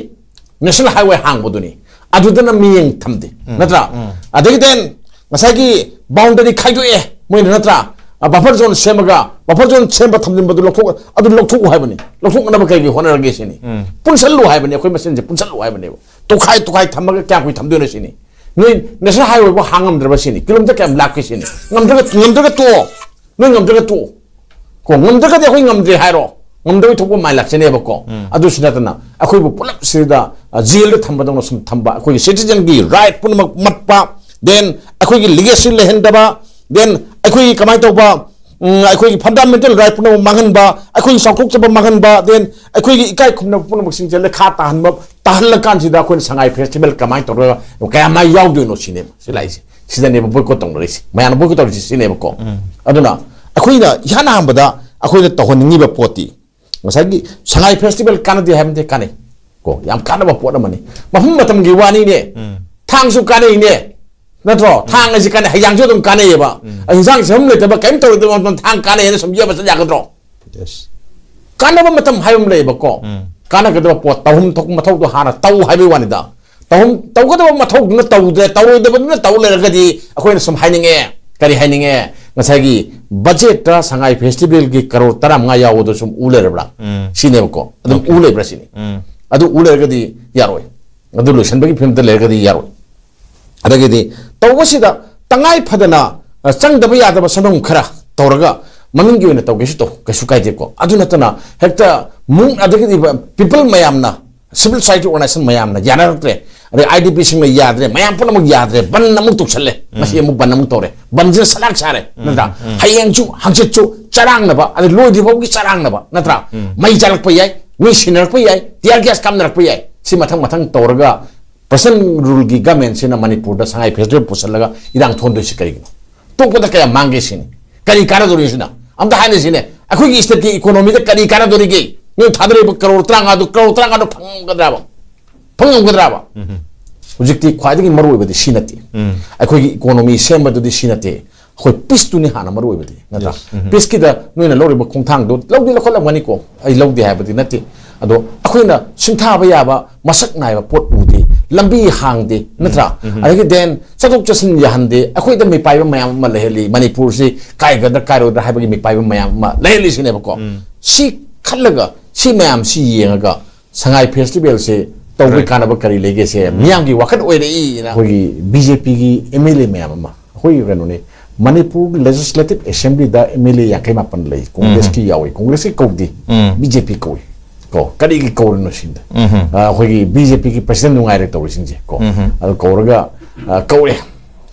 national highway ꯍꯥꯡꯕꯗꯨꯅꯤ꯫ ꯑꯗꯨꯗꯅ ꯃꯤꯠꯌꯦꯡ ꯊꯝꯗꯦ, ꯅꯠꯇ꯭ꯔꯥ? ꯑꯗꯒꯤ then ꯉꯁꯥꯏꯒꯤ boundary ꯈꯥꯏꯗꯣꯛꯑꯦ ꯃꯣꯏꯅ, ꯅꯠꯇ꯭ꯔꯥ? Buffer zone ꯁꯦꯝꯃꯒ buffer zone ꯁꯦꯝꯕ ꯊꯝꯖꯤꯟꯕꯗꯨ ꯂꯧꯊꯣꯛ, ꯑꯗꯨ ꯂꯧꯊꯣꯛꯎ ꯍꯥꯏꯕꯅꯤ꯫ ꯂꯧꯊꯣꯛꯅꯕ ꯀꯩꯒꯤ ꯍꯣꯠꯅꯔꯒꯦ ꯁꯤꯅꯤ? ꯄꯨꯟꯁꯜꯂꯨ ꯍꯥꯏꯕꯅꯤ, ꯑꯩꯈꯣꯏ ꯃꯁꯦꯟꯁꯦ ꯄꯨꯟꯁꯜꯂꯨ ꯍꯥꯏꯕꯅꯦꯕ꯫ ꯇꯣꯈꯥꯏ ꯇꯣꯈꯥꯏ ꯊꯝꯃꯒ ꯀꯌꯥꯝ ꯀꯨꯏ ꯊꯝꯗꯣꯏꯅꯣ ꯁꯤꯅꯤ? ꯅꯣꯏ national highwayꯕꯨ ꯍꯥꯡ ꯉꯝꯗ꯭ꯔꯕ ꯁꯤꯅꯤ? Kilometre ꯀꯌꯥꯝ ꯂꯥꯞꯀꯦ ꯁꯤꯅꯤ? ꯉꯝꯗ꯭ꯔꯒ, ꯉꯝꯗ꯭ꯔꯒ ꯇꯣꯛꯑꯣ꯫ ꯅꯣꯏ ꯉꯝꯗ꯭ꯔꯒ ꯇꯣꯛꯑꯣ꯫ ꯀꯣ, ꯉꯝꯗ꯭ꯔꯒꯗꯤ ꯑꯩꯈꯣꯏ ꯉꯝꯗ꯭ꯔꯦ ꯍꯥꯏꯔꯣ꯫ ꯉꯝꯗꯕꯩ ꯊꯣꯛꯄ ꯃꯥꯏ ꯂꯥꯛꯆꯅꯦꯕꯀꯣ꯫ ꯑꯗꯨꯁꯨ ꯅꯠꯇꯅ ꯑꯩꯈꯣꯏꯕꯨ ꯄꯨꯂꯞ ꯁꯤꯗ ꯖꯦꯜꯗ ꯊꯝꯕꯗꯧꯅ ꯁꯨꯝ ꯊꯝꯕ, ꯑꯩꯈꯣꯏꯒꯤ ꯁꯤꯇꯤꯖꯟꯒꯤ ꯔꯥꯏꯠ ꯄꯨꯝꯅꯃꯛ ꯃꯠꯄ, ꯗꯦꯟ ꯑꯩꯈꯣꯏꯒꯤ ꯂꯤꯒꯦꯁꯤ ꯂꯩꯍꯟꯗꯕ, ꯗꯦꯟ ꯑꯩꯈꯣꯏꯒꯤ ꯀꯃꯥꯏꯅ ꯇꯧꯕ, ꯎꯝ, ꯑꯩꯈꯣꯏꯒꯤ ꯐꯟꯗꯥꯃꯦꯟꯇꯦꯜ ꯔꯥꯏꯠ ꯄꯨꯝꯅꯃꯛ ꯃꯥꯡꯍꯟꯕ, ꯑꯩꯈꯣꯏꯒꯤ ꯆꯥꯎꯊꯣꯛꯆꯕ ꯃꯥꯡꯍꯟꯕ, ꯗꯦꯟ ꯑꯩꯈꯣꯏꯒꯤ ꯏꯀꯥꯏ ꯈꯨꯝꯅꯕ ꯄꯨꯝꯅꯃꯛꯁꯤꯡꯁꯦ ꯂꯩꯈꯥ ꯇꯥꯍꯟꯕ, ꯇꯥꯍꯜꯂꯀꯥꯟꯁꯤꯗ ꯑꯩꯈꯣꯏꯅ ꯁꯉꯥꯏ ꯐꯦꯁꯇꯤꯚꯦꯜ ꯀꯃꯥꯏꯅ ꯇꯧꯔꯒ ꯀꯌꯥꯝ ꯃꯥꯏ ꯌꯥꯎꯗꯣꯏꯅꯣ ꯁꯤꯅꯦꯕ ꯁꯤ ꯂꯥꯛꯏꯁꯦ꯫ ꯁꯤꯗꯅꯦꯕ ꯕꯣꯏꯀꯣꯠ ꯇꯧꯅꯔꯤꯁꯦ, ꯃꯌꯥꯝꯅ ꯕꯣꯏꯀꯣꯠ ꯇꯧꯔꯤꯁꯦ ꯁꯤꯅꯦꯕꯀꯣ꯫ ꯑꯗꯨꯅ ꯑꯩꯈꯣꯏꯅ ꯏꯍꯥꯟ ꯍꯥꯟꯕꯗ ꯑꯩꯈꯣꯏꯅ ꯇꯧꯍꯟꯅꯤꯡꯉꯤꯕ ꯄꯣꯠꯇꯤ ꯉꯁꯥꯏꯒꯤ ꯁꯉꯥꯏ ꯐꯦꯁꯇꯤꯚꯦꯜ ꯀꯥꯟꯅꯗꯦ ꯍꯥꯏꯕ ꯅꯠꯇꯦ, ꯀꯥꯟꯅꯩ ꯀꯣ, ꯌꯥꯝ ꯀꯥꯟꯅꯕ ꯄꯣꯠ ꯑꯃꯅꯤ꯫ ꯃꯐꯝ ꯃꯇꯝꯒꯤ ꯋꯥꯅꯤꯅꯦ꯫ ꯊꯥꯡꯁꯨ ꯀꯥꯟꯅꯩꯅꯦ, ꯅꯠꯇ꯭ꯔꯣ? ꯊꯥꯡ ꯑꯁꯤ ꯀꯥꯟꯅꯩ, ꯍꯩꯖꯥꯡꯁꯨ ꯑꯗꯨꯝ ꯀꯥꯟꯅꯩꯌꯦꯕ꯫ ꯏꯟꯁꯥꯡ ꯁꯦꯝꯐꯝ ꯂꯩꯇꯕ, ꯀꯔꯤꯝ ꯇꯧꯔꯣꯏꯗꯕ ꯃꯇꯝꯗ ꯊꯥꯡ ꯀꯥꯟꯅꯩ ꯍꯥꯏꯅ ꯁꯨꯝ ꯌꯦꯛꯑ ꯆꯠ ꯌꯥꯒꯗ꯭ꯔꯣ? ꯌꯦꯁ꯫ ꯀꯥꯟꯅꯕ ꯃꯇꯝ ꯍꯥꯏꯕ ꯑꯃ ꯂꯩꯌꯦꯕꯀꯣ꯫ ꯀꯥꯟꯅꯒꯗꯕ ꯄꯣꯠ ꯇꯧꯐꯝ ꯊꯣꯛꯄ ꯃꯊꯧꯗꯣ ꯍꯥꯟꯅ ꯇꯧ ꯍꯥꯏꯕꯒꯤ ꯋꯥꯅꯤꯗ꯫ ꯇꯧꯐꯝ ꯇꯧꯒꯗꯕ ꯃꯊꯧꯗꯨꯅ ꯇꯧꯗ꯭ꯔꯦ, ꯇꯧꯔꯣꯏꯗꯕꯗꯨꯅ ꯇꯧ ꯂꯩꯔꯒꯗꯤ ꯑꯩꯈꯣꯏꯅ ꯁꯨꯝ ꯍꯥꯏꯅꯤꯡꯉꯦ, ꯀꯔꯤ ꯍꯥꯏꯅꯤꯡꯉꯦ? ꯉꯁꯥꯏꯒꯤ ꯕꯖꯦꯠꯇ ꯁꯉꯥꯏ ꯐꯦꯁꯇꯤꯚꯦꯜꯒꯤ ꯀꯔꯣꯔ ꯇꯔꯥꯃꯉꯥ ꯌꯥꯎꯕꯗꯣ ꯁꯨꯝ ꯎ ꯂꯩꯔꯕ꯭ꯔꯥ? ꯁꯤꯅꯦꯕꯀꯣ꯫ ꯑꯗꯨꯝ ꯎ ꯂꯩꯕ꯭ꯔꯥ ꯁꯤꯅꯤ꯫ ꯑꯗꯨ ꯎ ꯂꯩꯔꯒꯗꯤ ꯌꯥꯔꯣꯏ꯫ ꯑꯗꯨ ꯂꯣꯏꯁꯤꯟꯕꯒꯤ ꯐꯤꯕꯝꯗ ꯂꯩꯔꯒꯗꯤ ꯌꯥꯔꯣꯏ꯫ ꯑꯗꯒꯤꯗꯤ ꯇꯧꯕꯁꯤꯗ ꯇꯉꯥꯏ ꯐꯗꯅ, ꯑ, ꯆꯪꯗꯕ ꯌꯥꯗꯕ ꯁꯦꯟꯐꯝ ꯈꯔ ꯇꯧꯔꯒ ꯃꯃꯤꯡꯒꯤ ꯑꯣꯏꯅ ꯇꯧꯒꯦꯁꯨ ꯇꯧ, ꯀꯩꯁꯨ ꯀꯥꯏꯗꯦꯀꯣ꯫ ꯑꯗꯨ ꯅꯠꯇꯅ ꯍꯦꯛꯇ ꯃꯨꯛ-, ꯑꯗꯒꯤꯗꯤ ꯄꯤꯄꯜ ꯃꯌꯥꯝꯅ, ꯁꯤꯚꯤꯜ ꯁꯣꯁꯥꯏꯇꯤ ꯑꯣꯔꯒꯅꯥꯏꯖꯦꯁꯟ ꯃꯌꯥꯝꯅ ꯌꯥꯅꯔꯛꯇ꯭ꯔꯦ, ꯑꯗꯩ ꯑꯥꯏ ꯗꯤ ꯄꯤꯁꯤꯡꯅ ꯌꯥꯗ꯭ꯔꯦ, ꯃꯌꯥꯝ ꯄꯨꯝꯅꯃꯛ ꯌꯥꯗ꯭ꯔꯦ, ꯕꯟ ꯑꯃꯨꯛ ꯇꯧꯁꯜꯂꯦ, ꯉꯁꯤ ꯑꯃꯨꯛ ꯕꯟ ꯑꯃꯨꯛ ꯇꯧꯔꯦ, ꯕꯟꯁꯤꯅ ꯁꯂꯥꯛ ꯁꯥꯔꯦ, ꯅꯠꯇ꯭ꯔꯥ? ꯍꯌꯦꯡꯁꯨ ꯍꯪꯆꯤꯠꯁꯨ ꯆꯔꯥꯡꯅꯕ, ꯑꯗꯩ ꯂꯣꯏꯗ꯭ꯔꯤꯐꯥꯎꯒꯤ ꯆꯔꯥꯡꯅꯕ, ꯅꯠꯇ꯭ꯔꯥ? ꯃꯩ ꯆꯥꯂꯛꯄ ꯌꯥꯏ, ꯃꯤ ꯁꯤꯟꯅꯔꯛꯄ ꯌꯥꯏ, ꯇꯤꯌꯥꯔ ꯒ꯭ꯌꯥꯁ ꯀꯥꯞꯅꯔꯛꯄ ꯌꯥꯏ꯫ ꯁꯤ ꯃꯊꯪ ꯃꯊꯪ ꯇꯧꯔꯒ ꯄ꯭ꯔꯁꯟ ꯔꯨꯜꯒꯤ ꯒꯃꯦꯟꯁꯤꯅ ꯃꯅꯤꯄꯨꯔꯗ ꯁꯉꯥꯏ ꯐꯦꯁꯇꯤꯚꯦꯜ ꯄꯨꯁꯜꯂꯒ ꯏꯔꯥꯡ ꯊꯣꯟꯗꯣꯏꯁꯤ ꯀꯔꯤꯒꯤꯅꯣ? ꯇꯣꯛꯄꯗ ꯀꯌꯥꯝ ꯃꯥꯡꯒꯦ ꯁꯤꯅꯤ꯫ ꯀꯔꯤ ꯀꯥꯟꯅꯗꯣꯔꯤ ꯁꯤꯅ? ꯑꯝꯇ ꯍꯥꯏꯅꯁꯤꯅꯦ꯫ ꯑꯩꯈꯣꯏꯒꯤ ꯁ꯭ꯇꯦꯠꯀꯤ ꯏꯀꯣꯅꯣꯃꯤꯗ ꯀꯔꯤ ꯀꯥꯟꯅꯗꯣꯔꯤꯒꯦ? ꯅꯣꯏ ꯊꯥꯗꯔꯤꯕ ꯀꯔꯣꯔ ꯇꯔꯥꯃꯉꯥꯗꯨ, ꯀꯔꯣꯔ ꯇꯔꯥꯃꯉꯥꯗꯨ ꯐꯪꯉꯝꯒꯗ꯭ꯔꯕ? ꯐꯪꯉꯝꯒꯗ꯭ꯔꯕ? ꯍꯧꯖꯤꯛꯇꯤ ꯈ꯭ꯋꯥꯏꯗꯒꯤ ꯃꯔꯨꯑꯣꯏꯕꯗꯤ ꯁꯤ ꯅꯠꯇꯦ꯫ ꯑꯩꯈꯣꯏꯒꯤ ꯏꯀꯣꯅꯣꯃꯤ ꯁꯦꯝꯕꯗꯨꯗꯤ ꯁꯤ ꯅꯠꯇꯦ꯫ ꯑꯩꯈꯣꯏ ꯄꯤꯁꯇꯨꯅꯤ ꯍꯥꯟꯅ ꯃꯔꯨ ꯑꯣꯏꯕꯗꯤ, ꯅꯠꯇ꯭ꯔꯥ? ꯄꯤꯁꯀꯤꯗ ꯅꯣꯏꯅ ꯂꯧꯔꯤꯕ ꯈꯣꯡꯊꯥꯡꯗꯣ ꯂꯧꯗꯤ ꯂꯧꯈꯠꯂꯝꯒꯅꯤꯀꯣ, ꯑꯩ ꯂꯧꯗꯦ ꯍꯥꯏꯕꯗꯤ ꯅꯠꯇꯦ꯫ ꯑꯗꯣ ꯑꯩꯈꯣꯏꯅ ꯁꯤꯡꯊꯥꯕ ꯌꯥꯕ ꯃꯁꯛ ꯅꯥꯏꯕ ꯄꯣꯠ ꯎꯗꯦ, ꯂꯝꯕꯤ ꯍꯥꯡꯗꯦ, ꯅꯠꯇ꯭ꯔꯥ? ꯑꯗꯒꯤ ꯗꯦꯟ ꯆꯠꯊꯣꯛ ꯆꯠꯁꯤꯟ ꯌꯥꯍꯟꯗꯦ, ꯑꯩꯈꯣꯏꯗ ꯃꯤꯄꯥꯏꯕ ꯃꯌꯥꯝ ꯑꯃ ꯂꯩꯍꯜꯂꯤ, ꯃꯅꯤꯄꯨꯔꯁꯤ ꯀꯥꯏꯒꯗ꯭ꯔꯥ ꯀꯥꯏꯔꯣꯏꯗ꯭ꯔꯥ ꯍꯥꯏꯕꯒꯤ ꯃꯤꯄꯥꯏꯕ ꯃꯌꯥꯝ ꯑꯃ ꯂꯩꯍꯜꯂꯤꯁꯤꯅꯦꯕꯀꯣ꯫ ꯁꯤ ꯈꯜꯂꯒ, ꯁꯤ ꯃꯌꯥꯝꯁꯤ ꯌꯦꯡꯉꯒ ꯁꯉꯥꯏ ꯐꯦꯁꯇꯤꯚꯦꯜꯁꯦ ꯇꯧꯕꯩ ꯀꯥꯟꯅꯕ ꯀꯔꯤ ꯂꯩꯒꯦꯁꯦ ꯃꯤꯌꯥꯝꯒꯤ ꯋꯥꯈꯜ ꯑꯣꯏꯔꯛꯏꯅ꯫ ꯑꯩꯈꯣꯏꯒꯤ ꯕꯤ ꯖꯦ ꯄꯤꯒꯤ ꯑꯦꯝ ꯑꯦꯜ ꯑꯦ ꯃꯌꯥꯝ ꯑꯃ, ꯑꯩꯈꯣꯏꯒꯤ ꯀꯩꯅꯣꯅꯤ, ꯃꯅꯤꯄꯨꯔ ꯂꯦꯖꯤꯁꯂꯦꯇꯤꯚ ꯑꯦꯁꯦꯝꯕ꯭ꯂꯤꯗ ꯑꯦꯝ ꯑꯦꯜ ꯑꯦ ꯌꯥꯡꯈꯩ ꯃꯥꯄꯟ ꯂꯩ, ꯀꯣꯡꯒ꯭ꯔꯦꯁꯀꯤ ꯌꯥꯎꯏ, ꯀꯣꯡꯒ꯭ꯔꯦꯁꯀꯤ ꯀꯧꯗꯦ, ꯕꯤ ꯖꯦ ꯄꯤ ꯀꯧꯏ꯫ ꯀꯣ, ꯀꯔꯤꯒꯤ ꯀꯧꯔꯤꯅꯣ ꯁꯤꯅꯤꯗ꯫ ꯑ, ꯑꯩꯈꯣꯏꯒꯤ ꯕꯤ ꯖꯦ ꯄꯤꯒꯤ ꯄ꯭ꯔꯁꯤꯗꯦꯟ ꯅꯨꯡꯉꯥꯏꯔꯦ ꯇꯧꯔꯤꯁꯤꯡꯁꯦ ꯀꯣ꯫ ꯑꯗꯨ ꯀꯧꯔꯒ, ꯑ, ꯀꯧꯔꯦ꯫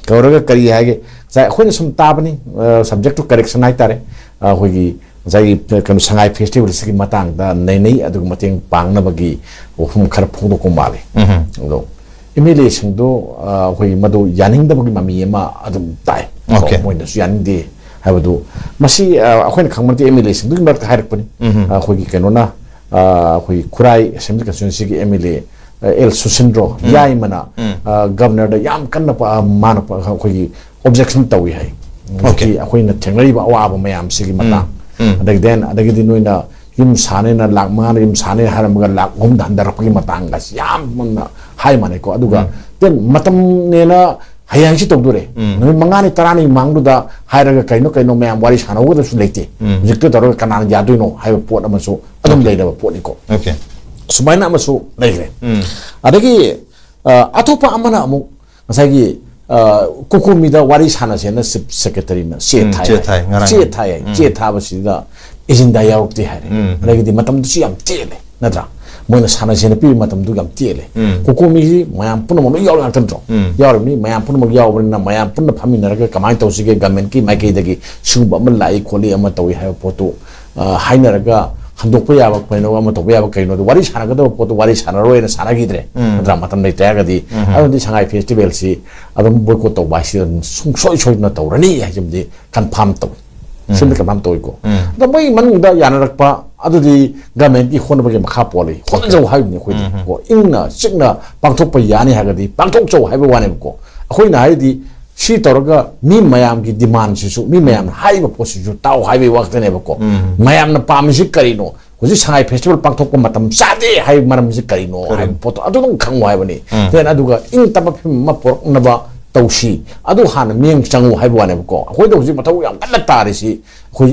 ꯀꯧꯔꯒ ꯀꯔꯤ ꯍꯥꯏꯒꯦ? ꯉꯁꯥꯏ ꯑꯩꯈꯣꯏꯅ ꯁꯨꯝ ꯇꯥꯕꯅꯤ, ꯑ, subject to correction ꯍꯥꯏꯇꯥꯔꯦ꯫ ꯑ, ꯑꯩꯈꯣꯏꯒꯤ ꯉꯁꯥꯏꯒꯤ ꯀꯩꯅꯣ ꯁꯉꯥꯏ ꯐꯦꯁꯇꯤꯚꯦꯜꯁꯤꯒꯤ ꯃꯇꯥꯡꯗ ꯅꯩꯅꯩ, ꯑꯗꯨꯒ ꯃꯇꯦꯡ ꯄꯥꯡꯅꯕꯒꯤ ꯋꯥꯐꯝ ꯈꯔ ꯐꯣꯡꯗꯣꯛꯄ ꯃꯥꯜꯂꯤ꯫ ꯑꯗꯣ ꯑꯦꯝ ꯑꯦꯜ ꯑꯦꯁꯤꯡꯗꯣ, ꯑ, ꯑꯩꯈꯣꯏꯒꯤ ꯃꯗꯨ ꯌꯥꯅꯤꯡꯗꯕꯒꯤ ꯃꯃꯤ ꯑꯃ ꯑꯗꯨꯝ ꯇꯥꯏ꯫ ꯑꯣꯀꯦ꯫ ꯃꯣꯏꯅꯁꯨ ꯌꯥꯅꯤꯡꯗꯦ ꯍꯥꯏꯕꯗꯨ, ꯃꯁꯤ, ꯑ, ꯑꯩꯈꯣꯏꯅ ꯈꯪꯕ ꯅꯠꯇꯦ, ꯑꯦꯝ ꯑꯦꯜ ꯑꯦꯁꯤꯡꯗꯨꯒꯤ ꯃꯔꯛꯇ ꯍꯥꯏꯔꯛꯄꯅꯤ꯫ ꯑ, ꯑꯩꯈꯣꯏꯒꯤ ꯀꯩꯅꯣꯅ, ꯑ, ꯑꯩꯈꯣꯏꯒꯤ ꯈꯨꯔꯥꯏ ꯑꯦꯁꯦꯝꯕ꯭ꯂꯤ ꯀꯟꯁꯇꯤꯇ꯭ꯌꯨꯟꯁꯤꯒꯤ ꯑꯦꯝ ꯑꯦꯜ ꯑꯦ, ꯑ, ꯑꯦꯜ ꯁꯨꯁꯤꯟꯗ꯭ꯔꯣ ꯌꯥꯏꯃꯅ, ꯑ, ꯒꯕꯔꯅꯔꯗ ꯌꯥꯝ ꯀꯟꯅ ꯄ-, ꯃꯥꯅ ꯄ-, ꯑꯩꯈꯣꯏꯒꯤ ꯑꯣꯕꯖꯦꯛꯁꯟ ꯇꯧꯏ ꯍꯥꯏ꯫ ꯑꯣꯀꯦ꯫ ꯍꯧꯖꯤꯛꯀꯤ ꯑꯩꯈꯣꯏꯅ ꯊꯦꯡꯅꯔꯤꯕ ꯑꯋꯥꯕ ꯃꯌꯥꯝꯁꯤꯒꯤ ꯃꯇꯥꯡ, ꯑꯗꯒꯤ then, ꯑꯗꯒꯤꯗꯤ ꯅꯣꯏꯅ ꯌꯨꯝ ꯁꯥꯅꯦꯅ ꯂꯥꯛ ꯃꯉꯥꯅ ꯌꯨꯝ ꯁꯥꯅꯦ ꯍꯥꯏꯔꯝꯃꯒ ꯂꯥꯛ ꯑꯍꯨꯝꯗ ꯍꯟꯊꯔꯛꯄꯒꯤ ꯃꯇꯥꯡꯒꯁꯤ ꯌꯥꯝꯅ ꯍꯥꯏ ꯃꯥꯟꯅꯩꯀꯣ꯫ ꯑꯗꯨꯒ then ꯃꯇꯝꯅꯦꯅ ꯍꯌꯦꯡ ꯍꯪꯆꯤꯠ ꯇꯧꯗꯣꯔꯦ꯫ ꯅꯨꯃꯤꯠ ꯃꯉꯥꯅꯤ ꯇꯔꯥꯅꯤ ꯃꯃꯥꯡꯗꯨꯗ ꯍꯥꯏꯔꯒ ꯀꯩꯅꯣ ꯀꯩꯅꯣ ꯃꯌꯥꯝ ꯋꯥꯔꯤ ꯁꯥꯟꯅꯍꯧꯒꯗꯕꯁꯨ ꯂꯩꯇꯦ꯫ ꯍꯧꯖꯤꯛꯇ ꯇꯧꯔꯒ ꯀꯅꯥꯅ ꯌꯥꯗꯣꯏꯅꯣ ꯍꯥꯏꯕ ꯄꯣꯠ ꯑꯃꯁꯨ ꯑꯗꯨꯝ ꯂꯩꯔꯕ ꯄꯣꯠꯅꯤꯀꯣ꯫ ꯑꯣꯀꯦ꯫ ꯁꯨꯃꯥꯏꯅ ꯑꯃꯁꯨ ꯂꯩꯈ꯭ꯔꯦ꯫ ꯑꯗꯒꯤ, ꯑ, ꯑꯇꯣꯞꯄ ꯑꯃꯅ ꯑꯃꯨꯛ ꯉꯁꯥꯏꯒꯤ, ꯑ, ꯀꯣꯀꯣꯃꯤꯗ ꯋꯥꯔꯤ ꯁꯥꯟꯅꯁꯦꯅ ꯆꯤꯐ ꯁꯦꯀ꯭ꯔꯦꯇꯔꯤꯅ ꯆꯦ ꯎꯝ, ꯊꯥꯏ ꯆꯦ ꯍꯥꯏ꯫ ꯊꯥꯏ, ꯉꯔꯥꯡ꯫ ꯆꯦ ꯊꯥꯏ ꯍꯥꯏ꯫ ꯎꯝ꯫ ꯆꯦ ꯊꯥꯕꯁꯤꯗ ꯑꯦꯖꯦꯟꯗꯥ ꯌꯥꯎꯔꯛꯇꯦ ꯍꯥꯏꯔꯦ꯫ ꯎꯝ꯫ ꯑꯗꯒꯤꯗꯤ ꯃꯇꯝꯗꯨꯁꯨ ꯌꯥꯝ ꯇꯦꯜꯂꯦ, ꯅꯠꯇ꯭ꯔꯥ? ꯃꯣꯏꯅ ꯁꯥꯟꯅꯁꯦꯅ ꯄꯤꯕ ꯃꯇꯝꯗꯨ ꯌꯥꯝ ꯇꯦꯜꯂꯦ꯫ ꯎꯝ꯫ ꯀꯣꯀꯣꯃꯤꯁꯤ ꯃꯌꯥꯝ ꯄꯨꯝꯅꯃꯛ ꯂꯣꯏ ꯌꯥꯎꯔꯤ ꯉꯥꯛꯇ ꯅꯠꯇ꯭ꯔꯣ? ꯎꯝ꯫ ꯌꯥꯎꯔꯤꯕꯅꯤ꯫ ꯃꯌꯥꯝ ꯄꯨꯝꯅꯃꯛ ꯌꯥꯎꯕꯅꯤꯅ ꯃꯌꯥꯝ ꯄꯨꯟꯅ ꯐꯝꯃꯤꯟꯅꯔꯒ ꯀꯃꯥꯏꯅ ꯇꯧꯁꯤꯒꯦ, ꯒꯃꯦꯟꯀꯤ ꯃꯥꯏꯀꯩꯗꯒꯤ ꯁꯤꯒꯨꯝꯕ ꯑꯃ ꯂꯥꯛꯏ ꯈꯣꯠꯂꯤ ꯑꯃ ꯇꯧꯏ ꯍꯥꯏꯕ ꯄꯣꯠꯇꯨ, ꯑ, ꯍꯥꯏꯅꯔꯒ ꯍꯟꯗꯣꯛꯄ ꯌꯥꯕ ꯀꯩꯅꯣ ꯑꯃ ꯇꯧꯕ ꯌꯥꯕ ꯀꯩꯅꯣꯗꯣ ꯋꯥꯔꯤ ꯁꯥꯟꯅꯒꯗꯕ ꯄꯣꯠꯇꯣ ꯋꯥꯔꯤ ꯁꯥꯟꯅꯔꯣꯏꯅ ꯁꯥꯟꯅꯈꯤꯗ꯭ꯔꯦ, ꯎꯝ꯫ ꯅꯠꯇ꯭ꯔꯥ? ꯃꯇꯝ ꯂꯩꯇ꯭ꯔꯦ ꯍꯥꯏꯔꯒꯗꯤ, ꯎꯝ꯫ ꯑꯗꯨꯗꯤ ꯁꯉꯥꯏ ꯐꯦꯁꯇꯤꯚꯦꯜꯁꯤ ꯑꯗꯨꯝ ꯕꯣꯏꯀꯣꯠ ꯇꯧꯕ ꯍꯥꯏꯁꯤ ꯑꯗꯨꯝ ꯁꯨꯡꯁꯣꯏ ꯁꯣꯏꯗꯅ ꯇꯧꯔꯅꯤ ꯍꯥꯏꯁꯤꯃꯗꯤ ꯀꯟꯐꯥꯔꯝ ꯇꯧꯏ꯫ ꯎꯝ꯫ ꯁꯤꯃꯗꯤ ꯀꯟꯐꯥꯔꯝ ꯇꯧꯏꯀꯣ꯫ ꯎꯝ꯫ ꯑꯗꯣ ꯃꯣꯏ ꯃꯅꯨꯡꯗ ꯌꯥꯅꯔꯛꯄ ꯑꯗꯨꯗꯤ ꯒꯃꯦꯟꯒꯤ ꯍꯣꯠꯅꯕꯒꯤ ꯃꯈꯥ ꯄꯣꯜꯂꯤ꯫ ꯍꯣꯠꯅꯖꯧ ꯍꯥꯏꯕꯅꯤ ꯑꯩꯈꯣꯏꯗꯤ꯫ ꯎꯝ꯫ ꯀꯣ, ꯏꯪꯅ ꯆꯤꯛꯅ ꯄꯥꯡꯊꯣꯛꯄ ꯌꯥꯅꯤ ꯍꯥꯏꯔꯒꯗꯤ ꯄꯥꯡꯊꯣꯛꯆꯧ ꯍꯥꯏꯕ ꯋꯥꯅꯦꯕꯀꯣ꯫ ꯑꯩꯈꯣꯏꯅ ꯍꯥꯏꯔꯤꯗꯤ ꯁꯤ ꯇꯧꯔꯒ ꯃꯤ ꯃꯌꯥꯝꯒꯤ ꯗꯤꯃꯥꯟꯁꯤꯁꯨ, ꯃꯤ ꯃꯌꯥꯝꯅ ꯍꯥꯏꯔꯤꯕ ꯄꯣꯠꯁꯤꯁꯨ ꯇꯥꯎ ꯍꯥꯏꯕꯒꯤ ꯋꯥ ꯈꯛꯇꯅꯦꯕꯀꯣ꯫ ꯎꯝ꯫ ꯃꯌꯥꯝꯅ ꯄꯥꯝꯃꯤꯁꯤ ꯀꯔꯤꯅꯣ? ꯍꯧꯖꯤꯛ ꯁꯉꯥꯏ ꯐꯦꯁꯇꯤꯚꯦꯜ ꯄꯥꯡꯊꯣꯛꯄ ꯃꯇꯝ ꯆꯥꯗꯦ ꯍꯥꯏꯕ ꯃꯔꯝꯁꯤ ꯀꯔꯤꯅꯣ ꯀꯔꯤꯅꯣ? ꯍꯥꯏꯕ ꯄꯣꯠꯇꯣ ꯑꯗꯨꯗꯪ ꯈꯪꯉꯨ ꯍꯥꯏꯕꯅꯤ꯫ ꯎꯝ꯫ Then ꯑꯗꯨꯒ ꯏꯪ ꯇꯞꯄ ꯐꯤꯕꯝ ꯑꯃ ꯄꯨꯔꯛꯅꯕ ꯇꯧꯁꯤ꯫ ꯑꯗꯨ ꯍꯥꯟꯅ ꯃꯤꯠꯌꯦꯡ ꯆꯪꯉꯨ ꯍꯥꯏꯕ ꯋꯥꯅꯦꯕꯀꯣ꯫ ꯑꯩꯈꯣꯏꯗ ꯍꯧꯖꯤꯛ ꯃꯊꯧ ꯌꯥꯝ ꯀꯟꯅ ꯇꯥꯔꯤꯁꯤ ꯑꯩꯈꯣꯏ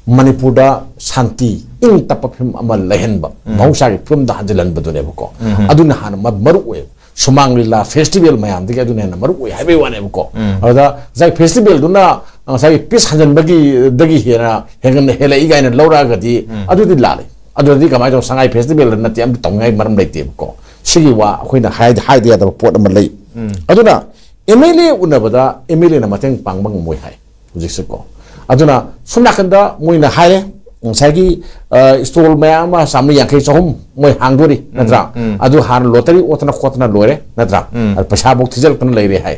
ꯃꯅꯤꯄꯨꯔꯗ ꯁꯥꯟꯇꯤ, ꯏꯪ ꯇꯞꯄ ꯐꯤꯕꯝ ꯑꯃ ꯂꯩꯍꯟꯕ, ꯎꯝ꯫ ꯃꯍꯧꯁꯥꯒꯤ ꯐꯤꯕꯝꯗ ꯍꯟꯖꯤꯜꯍꯟꯕꯗꯨꯅꯦꯕꯀꯣ꯫ ꯎꯝ꯫ ꯑꯗꯨꯅ ꯍꯥꯟꯅ ꯃ-, ꯃꯔꯨ ꯑꯣꯏꯌꯦꯕ꯫ ꯁꯨꯃꯥꯡ ꯂꯤꯂꯥ ꯐꯦꯁꯇꯤꯚꯦꯜ ꯃꯌꯥꯝꯗꯒꯤ ꯑꯗꯨꯅ ꯍꯦꯟꯅ ꯃꯔꯨ ꯑꯣꯏ ꯍꯥꯏꯕꯒꯤ ꯋꯥꯅꯦꯕꯀꯣ꯫ ꯎꯝ꯫ ꯑꯗꯨꯗ ꯉꯁꯥꯏ ꯐꯦꯁꯇꯤꯚꯦꯜꯗꯨꯅ ꯉꯁꯥꯏꯒꯤ ꯄꯤꯁ ꯍꯟꯖꯟꯕꯒꯤꯗꯒꯤ ꯍꯦꯟꯅ ꯍꯦꯟꯒꯠꯅ ꯍꯦꯜꯂꯛꯏ ꯀꯥꯏꯅ ꯂꯧꯔꯛꯑꯒꯗꯤ ꯎꯝ꯫ ꯑꯗꯨꯗꯤ ꯂꯥꯜꯂꯦ꯫ ꯑꯗꯨꯗꯤ ꯀꯃꯥꯏꯅ ꯇꯧ? ꯁꯉꯥꯏ ꯐꯦꯁꯇꯤꯚꯦꯜꯗ ꯅꯠꯇꯦ, ꯑꯝꯇ ꯇꯧꯅꯤꯡꯉꯥꯏ ꯃꯔꯝ ꯂꯩꯇꯦꯕꯀꯣ꯫ ꯁꯤꯒꯤ ꯋꯥ ꯑꯩꯈꯣꯏꯅ ꯍꯥꯏ-, ꯍꯥꯏꯗ ꯌꯥꯗꯕ ꯄꯣꯠ ꯑꯃ ꯂꯩ꯫ ꯑꯗꯨꯅ ꯑꯦꯝ ꯑꯦꯜ ꯑꯦ ꯎꯅꯕꯗ ꯑꯦꯝ ꯑꯦꯜ ꯑꯦꯅ ꯃꯇꯦꯡ ꯄꯥꯡꯕ ꯉꯝꯃꯣꯏ ꯍꯥꯏ ꯍꯧꯖꯤꯛꯁꯦꯀꯣ꯫ ꯑꯗꯨꯅ ꯁꯣꯝ ꯅꯥꯀꯟꯗ ꯃꯣꯏꯅ ꯍꯥꯏꯔꯦ, ꯉꯁꯥꯏꯒꯤ ꯁ꯭ꯇꯣꯜ ꯃꯌꯥꯝ ꯑꯃ ꯆꯥꯝꯃꯔꯤ ꯌꯥꯡꯈꯩ, ꯆꯍꯨꯝ ꯃꯣꯏ ꯍꯥꯡꯗꯣꯔꯤ, ꯅꯠꯇ꯭ꯔꯥ? ꯑꯗꯨ ꯍꯥꯟꯅ ꯂꯣꯇꯔꯤ ꯑꯣꯠꯇꯅ ꯈꯣꯠꯇꯅ ꯂꯣꯏꯔꯦ, ꯅꯠꯇ꯭ꯔꯥ? ꯑꯗꯨ ꯄꯩꯁꯥꯐꯧ ꯊꯤꯖꯤꯜꯂꯛꯇꯅ ꯂꯩꯔꯦ ꯍꯥꯏ꯫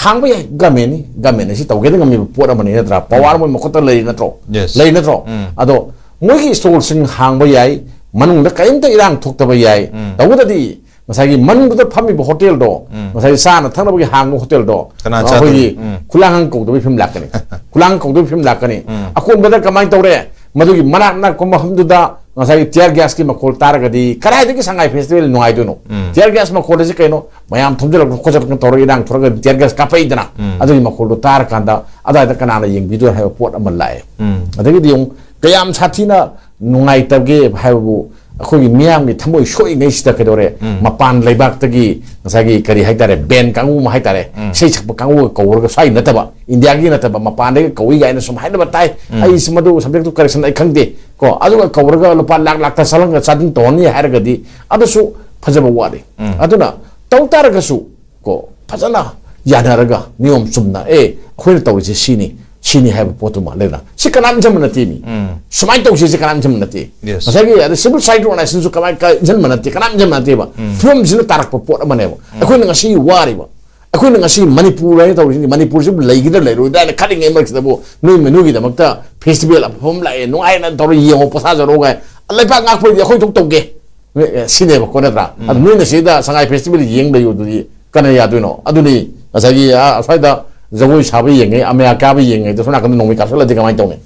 ꯍꯥꯡꯕ ꯌꯥꯏ, ꯒꯃꯦꯟꯅꯤ, ꯒꯃꯦꯟꯅ ꯁꯤ ꯇꯧꯒꯦꯗ ꯉꯝꯃꯤꯕ ꯄꯣꯠ ꯑꯃꯅꯤ, ꯅꯠꯇ꯭ꯔꯥ? ꯄꯋꯥꯔ ꯃꯣꯏ ꯃꯈꯨꯠꯇ ꯂꯩꯔꯤ ꯅꯠꯇ꯭ꯔꯣ? Yes. ꯂꯩ ꯅꯠꯇ꯭ꯔꯣ? ꯑꯗꯣ ꯃꯣꯏꯒꯤ ꯁ꯭ꯇꯣꯜꯁꯤꯡ ꯍꯥꯡꯕ ꯌꯥꯏ, ꯃꯅꯨꯡꯗ ꯀꯔꯤꯝꯇ ꯏꯔꯥꯡ ꯊꯣꯛꯇꯕ ꯌꯥꯏ꯫ ꯇꯧꯕꯇꯗꯤ ꯉꯁꯥꯏꯒꯤ ꯃꯅꯨꯡꯗꯨꯗ ꯐꯝꯃꯤꯕ ꯍꯣꯇꯦꯜꯗꯣ, ꯉꯁꯥꯏꯒꯤ ꯆꯥꯅ ꯊꯛꯅꯕꯒꯤ ꯍꯥꯡꯕ ꯍꯣꯇꯦꯜꯗꯣ, ꯀꯅꯥ ꯑꯩꯈꯣꯏꯒꯤ ꯆꯥꯗꯣꯏꯅꯣ? ꯎꯝ. ꯈꯨꯂꯥꯡꯈꯥꯡ ꯀꯧꯗꯕꯒꯤ ꯐꯤꯕꯝ ꯂꯥꯛꯀꯅꯤ꯫ ꯈꯨꯂꯥꯡꯈꯥꯡ ꯀꯧꯗꯕꯒꯤ ꯐꯤꯕꯝ ꯂꯥꯛꯀꯅꯤ꯫ ꯑꯀꯣꯟꯕꯗ ꯀꯃꯥꯏꯅ ꯇꯧꯔꯦ? ꯃꯗꯨꯒꯤ ꯃꯅꯥꯛ ꯅꯛꯄ ꯃꯐꯝꯗꯨꯗ ꯉꯁꯥꯏꯒꯤ tear gas ꯀꯤ ꯃꯈꯣꯜ ꯇꯥꯔꯒꯗꯤ ꯀꯗꯥꯏꯗꯒꯤ ꯁꯉꯥꯏ ꯐꯦꯁꯇꯤꯚꯦꯜ ꯅꯨꯡꯉꯥꯏꯗꯣꯏꯅꯣ? Tear gas ꯃꯈꯣꯜ ꯑꯁꯤ ꯀꯩꯅꯣ? ꯃꯌꯥꯝ ꯊꯣꯝꯖꯤꯜꯂꯛꯇꯅ ꯈꯣꯠꯆꯜꯂꯛꯇꯅ ꯇꯧꯔꯒ ꯏꯔꯥꯡ ꯊꯣꯛꯑꯒ tear gas ꯀꯥꯞꯄꯛꯏꯗꯅ, ꯑꯗꯨꯒꯤ ꯃꯈꯣꯜꯗꯣ ꯇꯥꯔꯀꯥꯟꯗ ꯑꯗꯥꯏꯗ ꯀꯅꯥꯅ ꯌꯦꯡꯕꯤꯗꯣꯏꯅꯣ ꯍꯥꯏꯕ ꯄꯣꯠ ꯑꯃ ꯂꯥꯛꯑꯦ꯫ ꯑꯗꯒꯤꯗꯤ ꯑꯃꯨꯛ ꯀꯌꯥꯝ ꯁꯥꯊꯤꯅ ꯅꯨꯡꯉꯥꯏꯇꯒꯦ ꯍꯥꯏꯕꯕꯨ, ꯑꯩꯈꯣꯏꯒꯤ ꯃꯤꯌꯥꯝꯒꯤ ꯊꯃꯣꯏ ꯁꯣꯛꯏꯉꯩꯁꯤꯗ ꯀꯩꯗꯧꯔꯦ? ꯃꯄꯥꯟ ꯂꯩꯕꯥꯛꯇꯒꯤ ꯉꯁꯥꯏꯒꯤ ꯀꯔꯤ ꯍꯥꯏꯇꯥꯔꯦ, ꯕꯦꯟ ꯀꯥꯡꯕꯨ ꯑꯃ ꯍꯥꯏꯇꯥꯔꯦ, ꯏꯁꯩ ꯁꯛꯄ ꯀꯥꯡꯕꯨꯒ ꯀꯧꯔꯒ, ꯁ꯭ꯋꯥꯏ ꯅꯠꯇꯕ, ꯏꯟꯗꯤꯌꯥꯒꯤ ꯅꯠꯇꯕ, ꯃꯄꯥꯟꯗꯒꯤ ꯀꯧꯏ ꯀꯥꯏꯅ ꯁꯨꯝ ꯍꯥꯏꯅꯕ ꯇꯥꯏ꯫ ꯑꯩꯁꯤ ꯃꯗꯨ subject ꯇꯨ correction ꯑꯩ ꯈꯪꯗꯦ ꯀꯣ꯫ ꯑꯗꯨꯒ ꯀꯧꯔꯒ ꯂꯨꯄꯥ ꯂꯥꯛ ꯂꯥꯛꯇ ꯆꯠꯍꯟꯒ ꯆꯥꯗꯤꯡ ꯇꯧꯍꯟꯅꯤ ꯍꯥꯏꯔꯒꯗꯤ ꯑꯗꯨꯁꯨ ꯐꯖꯕ ꯋꯥꯠꯂꯤ꯫ ꯑꯗꯨꯅ ꯇꯧ ꯇꯥꯔꯒꯁꯨ ꯀꯣ, ꯐꯖꯅ ꯌꯥꯅꯔꯒ ꯅꯤꯌꯣꯝ ꯆꯨꯝꯅ, ꯑꯦ, ꯑꯩꯈꯣꯏꯅ ꯇꯧꯔꯤꯁꯦ ꯁꯤꯅꯤ, ꯁꯤꯅꯤ ꯍꯥꯏꯕ ꯄꯣꯠꯇꯨꯃ ꯂꯩꯅ, ꯁꯤ ꯀꯅꯥꯝ ꯏꯟꯁꯤꯟꯕ ꯅꯠꯇꯦ ꯃꯤ꯫ ꯁꯨꯃꯥꯏꯅ ꯇꯧꯁꯦ, ꯁꯤ ꯀꯅꯥꯝ ꯏꯟꯁꯤꯟꯕ ꯅꯠꯇꯦ꯫ Yes. ꯉꯁꯥꯏꯒꯤ ꯑꯗ civil society organization ꯁꯨ ꯀꯃꯥꯏ, ꯀ-, ꯏꯟꯁꯤꯟꯕ ꯅꯠꯇꯦ, ꯀꯅꯥꯝ ꯏꯟꯁꯤꯟꯕ ꯅꯠꯇꯦꯕ꯫ ꯐꯤꯕꯝꯁꯤꯅ ꯇꯥꯔꯛꯄ ꯄꯣꯠ ꯑꯃꯅꯦꯕ꯫ ꯑꯩꯈꯣꯏꯅ ꯉꯁꯤ ꯋꯥꯔꯤꯕ, ꯑꯩꯈꯣꯏꯅ ꯉꯁꯤ ꯃꯅꯤꯄꯨꯔ ꯍꯥꯏꯅ ꯇꯧꯔꯤꯁꯤꯡꯁꯤ, ꯃꯅꯤꯄꯨꯔꯁꯤꯕꯨ ꯂꯩꯒꯗ꯭ꯔꯥ ꯂꯩꯔꯣꯏꯗ꯭ꯔꯥ ꯍꯥꯏꯅ ꯈꯜꯂꯤꯉꯩ ꯃꯔꯛꯁꯤꯗꯕꯨ, ꯅꯣꯏ, ꯅꯣꯏꯒꯤꯗꯃꯛꯇ festival ꯑꯐꯕ ꯑꯃ ꯂꯥꯛꯑꯦ, ꯅꯨꯡꯉꯥꯏꯅ ꯇꯧꯔ ꯌꯦꯡꯉꯣ, ꯄꯣꯊꯥꯖꯔꯣ ꯀꯥꯏ, ꯂꯩꯕꯥꯛ ꯉꯥꯛꯄꯒꯤꯗꯤ ꯑꯩꯈꯣꯏ ꯊꯣꯛ ꯇꯧꯒꯦ꯫ ꯅꯣꯏ, ꯑꯦ, ꯁꯤꯅꯦꯕꯀꯣ, ꯅꯠꯇ꯭ꯔꯥ? ꯑꯗꯨ ꯅꯣꯏꯅ ꯁꯤꯗ ꯁꯉꯥꯏ ꯐꯦꯁꯇꯤꯚꯦꯜ ꯌꯦꯡ ꯂꯩꯌꯨ, ꯑꯗꯨꯗꯤ ꯀꯅꯥ ꯌꯥꯗꯣꯏꯅꯣ? ꯑꯗꯨꯅꯤ ꯉꯁꯥꯏꯒꯤ, ꯑꯥ, ꯑꯁ꯭ꯋꯥꯏꯗ ꯖꯒꯣꯏ ꯁꯥꯕ ꯌꯦꯡꯉꯦ, ꯑꯃꯦꯔꯤꯀꯥ ꯀꯥꯕ ꯌꯦꯡꯉꯦ, ꯑꯗꯣ ꯁꯣꯝ ꯅꯥꯀꯟꯗ ꯅꯣꯡꯃꯩ ꯀꯥꯞꯁꯤꯜꯂꯗꯤ ꯀꯃꯥꯏꯅ ꯇꯧꯅꯤ?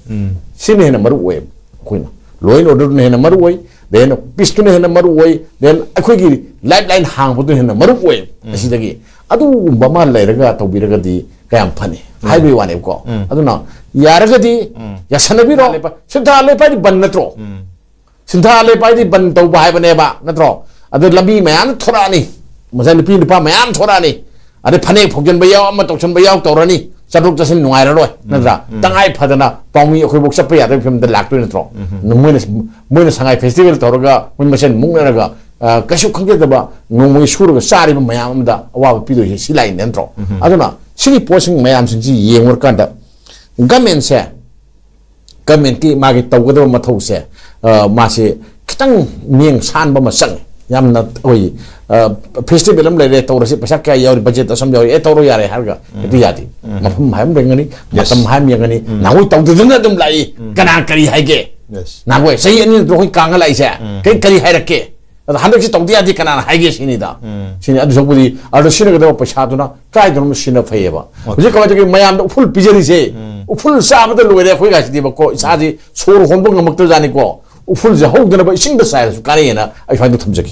ꯁꯤꯅ ꯍꯦꯟꯅ ꯃꯔꯨ ꯑꯣꯏꯌꯦꯕ ꯑꯩꯈꯣꯏꯅ꯫ Law and order ꯗꯨꯅ ꯍꯦꯟꯅ ꯃꯔꯨ ꯑꯣꯏ, then peace ꯇꯨꯅ ꯍꯦꯟꯅ ꯃꯔꯨ ꯑꯣꯏ, then ꯑꯩꯈꯣꯏꯒꯤ lifeline ꯍꯥꯡꯕꯗꯨꯅ ꯍꯦꯟꯅ ꯃꯔꯨ ꯑꯣꯏ꯫ ꯑꯁꯤꯗꯒꯤ ꯑꯗꯨꯒꯨꯝꯕ ꯑꯃ ꯂꯩꯔꯒ ꯇꯧꯕꯤꯔꯒꯗꯤ ꯀꯌꯥꯝ ꯐꯅꯤ ꯍꯥꯏꯕꯒꯤ ꯋꯥꯅꯦꯕꯀꯣ꯫ ꯑꯗꯨꯅ ꯌꯥꯔꯒꯗꯤ ꯌꯥꯁꯟꯅꯕꯤꯔꯣ꯫ ꯁꯤꯟꯊꯥ ꯂꯦꯞꯄ ꯍꯥꯏꯗꯤ ꯕꯟ ꯅꯠꯇ꯭ꯔꯣ? ꯁꯤꯟꯊꯥ ꯂꯦꯞꯄ ꯍꯥꯏꯗꯤ ꯕꯟ ꯇꯧꯕ ꯍꯥꯏꯕꯅꯦꯕ, ꯅꯠꯇ꯭ꯔꯣ? ꯑꯗꯨ ꯂꯝꯕꯤ ꯃꯌꯥꯝ ꯊꯣꯔꯛꯑꯅꯤ, ꯉꯁꯥꯏ ꯅꯨꯄꯤ ꯅꯨꯄꯥ ꯃꯌꯥꯝ ꯊꯣꯔꯛꯑꯅꯤ, ꯑꯗꯩ ꯐꯅꯦꯛ ꯐꯧꯖꯟꯕ ꯌꯥꯎ, ꯑꯃ ꯇꯧꯁꯟꯕ ꯌꯥꯎ ꯇꯧꯔꯅꯤ꯫ ꯆꯠꯊꯣꯛ ꯆꯠꯁꯤꯟ ꯅꯨꯡꯉꯥꯏꯔꯔꯣꯏ, ꯅꯠꯇ꯭ꯔꯥ? ꯇꯉꯥꯏ ꯐꯗꯅ ꯄꯥꯎꯃꯤ ꯑꯩꯈꯣꯏꯐꯥꯎ ꯆꯠꯄ ꯌꯥꯗꯕꯒꯤ ꯐꯤꯕꯝꯗ ꯂꯥꯛꯇꯣꯏ ꯅꯠꯇ꯭ꯔꯣ? ꯃꯣꯏꯅ ꯃꯣꯏꯅ ꯁꯉꯥꯏ ꯐꯦꯁꯇꯤꯚꯦꯜ ꯇꯧꯔꯒ ꯃꯣꯏ ꯃꯁꯦꯟ ꯃꯨꯛꯅꯔꯒ, ꯑ, ꯀꯩꯁꯨ ꯈꯪꯖꯗꯕ ꯅꯣꯡꯃꯒꯤ ꯁꯨꯔꯒ ꯆꯥꯔꯤꯕ ꯃꯌꯥꯝ ꯑꯃꯗ ꯑꯋꯥꯕ ꯄꯤꯗꯣꯏꯁꯦ ꯁꯤ ꯂꯥꯛꯏꯅꯦ ꯅꯠꯇ꯭ꯔꯣ? ꯑꯗꯨꯅ ꯁꯤꯒꯤ ꯄꯣꯠꯁꯤꯡ ꯃꯌꯥꯝꯁꯤꯡꯁꯤ ꯌꯦꯡꯉꯨꯔꯀꯥꯟꯗ ꯒꯃꯦꯟꯁꯦ, ꯒꯃꯦꯟꯀꯤ ꯃꯥꯒꯤ ꯇꯧꯒꯗꯕ ꯃꯊꯧꯁꯦ, ꯑ, ꯃꯥꯁꯦ ꯈꯤꯇꯪ ꯃꯤꯠꯌꯦꯡ ꯁꯥꯟꯕ ꯑꯃ ꯆꯪꯉꯦ꯫ ꯌꯥꯝꯅ ꯑꯩꯈꯣꯏ, ꯑ, ꯐꯦꯁꯇꯤꯚꯦꯜ ꯑꯃ ꯂꯩꯔꯦ, ꯇꯧꯔꯁꯤ, ꯄꯩꯁꯥ ꯀꯌꯥ ꯌꯥꯎꯔꯤ, ꯕꯖꯦꯠ ꯑꯁꯨꯝ ꯌꯥꯎꯔꯤ, ꯑꯦ, ꯇꯧꯔꯣ ꯌꯥꯔꯦ ꯍꯥꯏꯔꯒ ꯍꯦꯛꯇ ꯌꯥꯗꯦ꯫ ꯃꯐꯝ ꯍꯥꯏꯕ ꯑꯃ ꯌꯦꯡꯒꯅꯤ, ꯃꯇꯝ ꯍꯥꯏꯕ ꯑꯃ ꯌꯦꯡꯒꯅꯤ꯫ ꯅꯍꯥꯟꯋꯥꯏ ꯇꯧꯗꯗꯅ ꯑꯗꯨꯝ ꯂꯥꯛꯏ꯫ ꯀꯅꯥ ꯀꯔꯤ ꯍꯥꯏꯒꯦ? ꯅꯍꯥꯟꯋꯥꯏ ꯆꯍꯤ ꯑꯅꯤ ꯅꯠꯇ꯭ꯔꯣ ꯑꯩꯈꯣꯏ ꯀꯥꯡꯉ ꯂꯥꯛꯏꯁꯦ? ꯀꯔꯤ, ꯀꯔꯤ ꯍꯥꯏꯔꯛꯀꯦ? ꯑꯗꯣ ꯍꯟꯗꯛꯁꯤ ꯇꯧꯗ ꯌꯥꯗꯦ ꯀꯅꯥꯅ ꯍꯥꯏꯒꯦ ꯁꯤꯅꯤꯗ꯫ ꯁꯤꯅꯤ꯫ ꯑꯗꯨ ꯁꯔꯨꯛꯄꯨꯗꯤ ꯑꯗꯨ ꯁꯤꯖꯤꯟꯅꯒꯗꯕ ꯄꯩꯁꯥꯗꯨꯅ ꯀꯥꯏꯗꯅꯣꯝ ꯁꯤꯖꯤꯟꯅ ꯐꯩꯌꯦꯕ꯫ ꯍꯧꯖꯤꯛ ꯀꯃꯥꯏꯅ ꯇꯧꯒꯦ? ꯃꯌꯥꯝꯗ ꯎꯐꯨꯜ ꯄꯤꯖꯔꯤꯁꯦ, ꯎꯐꯨꯜ ꯆꯥꯕꯗ ꯂꯣꯏꯔꯦ ꯑꯩꯈꯣꯏ ꯀꯥꯏꯁꯤꯗꯤꯕꯀꯣ꯫ ꯏꯁꯥꯁꯤ ꯁꯣꯔ ꯍꯣꯟꯕ ꯉꯝꯃꯛꯇ꯭ꯔꯖꯥꯠꯅꯤꯀꯣ꯫ ꯎꯐꯨꯜꯁꯦ ꯍꯧꯗꯅꯕ ꯏꯁꯤꯡꯗ ꯆꯥꯏꯔꯁꯨ ꯀꯥꯟꯅꯩꯌꯦꯅ ꯑꯩ ꯁ꯭ꯋꯥꯏꯗ ꯊꯝꯖꯒꯦ꯫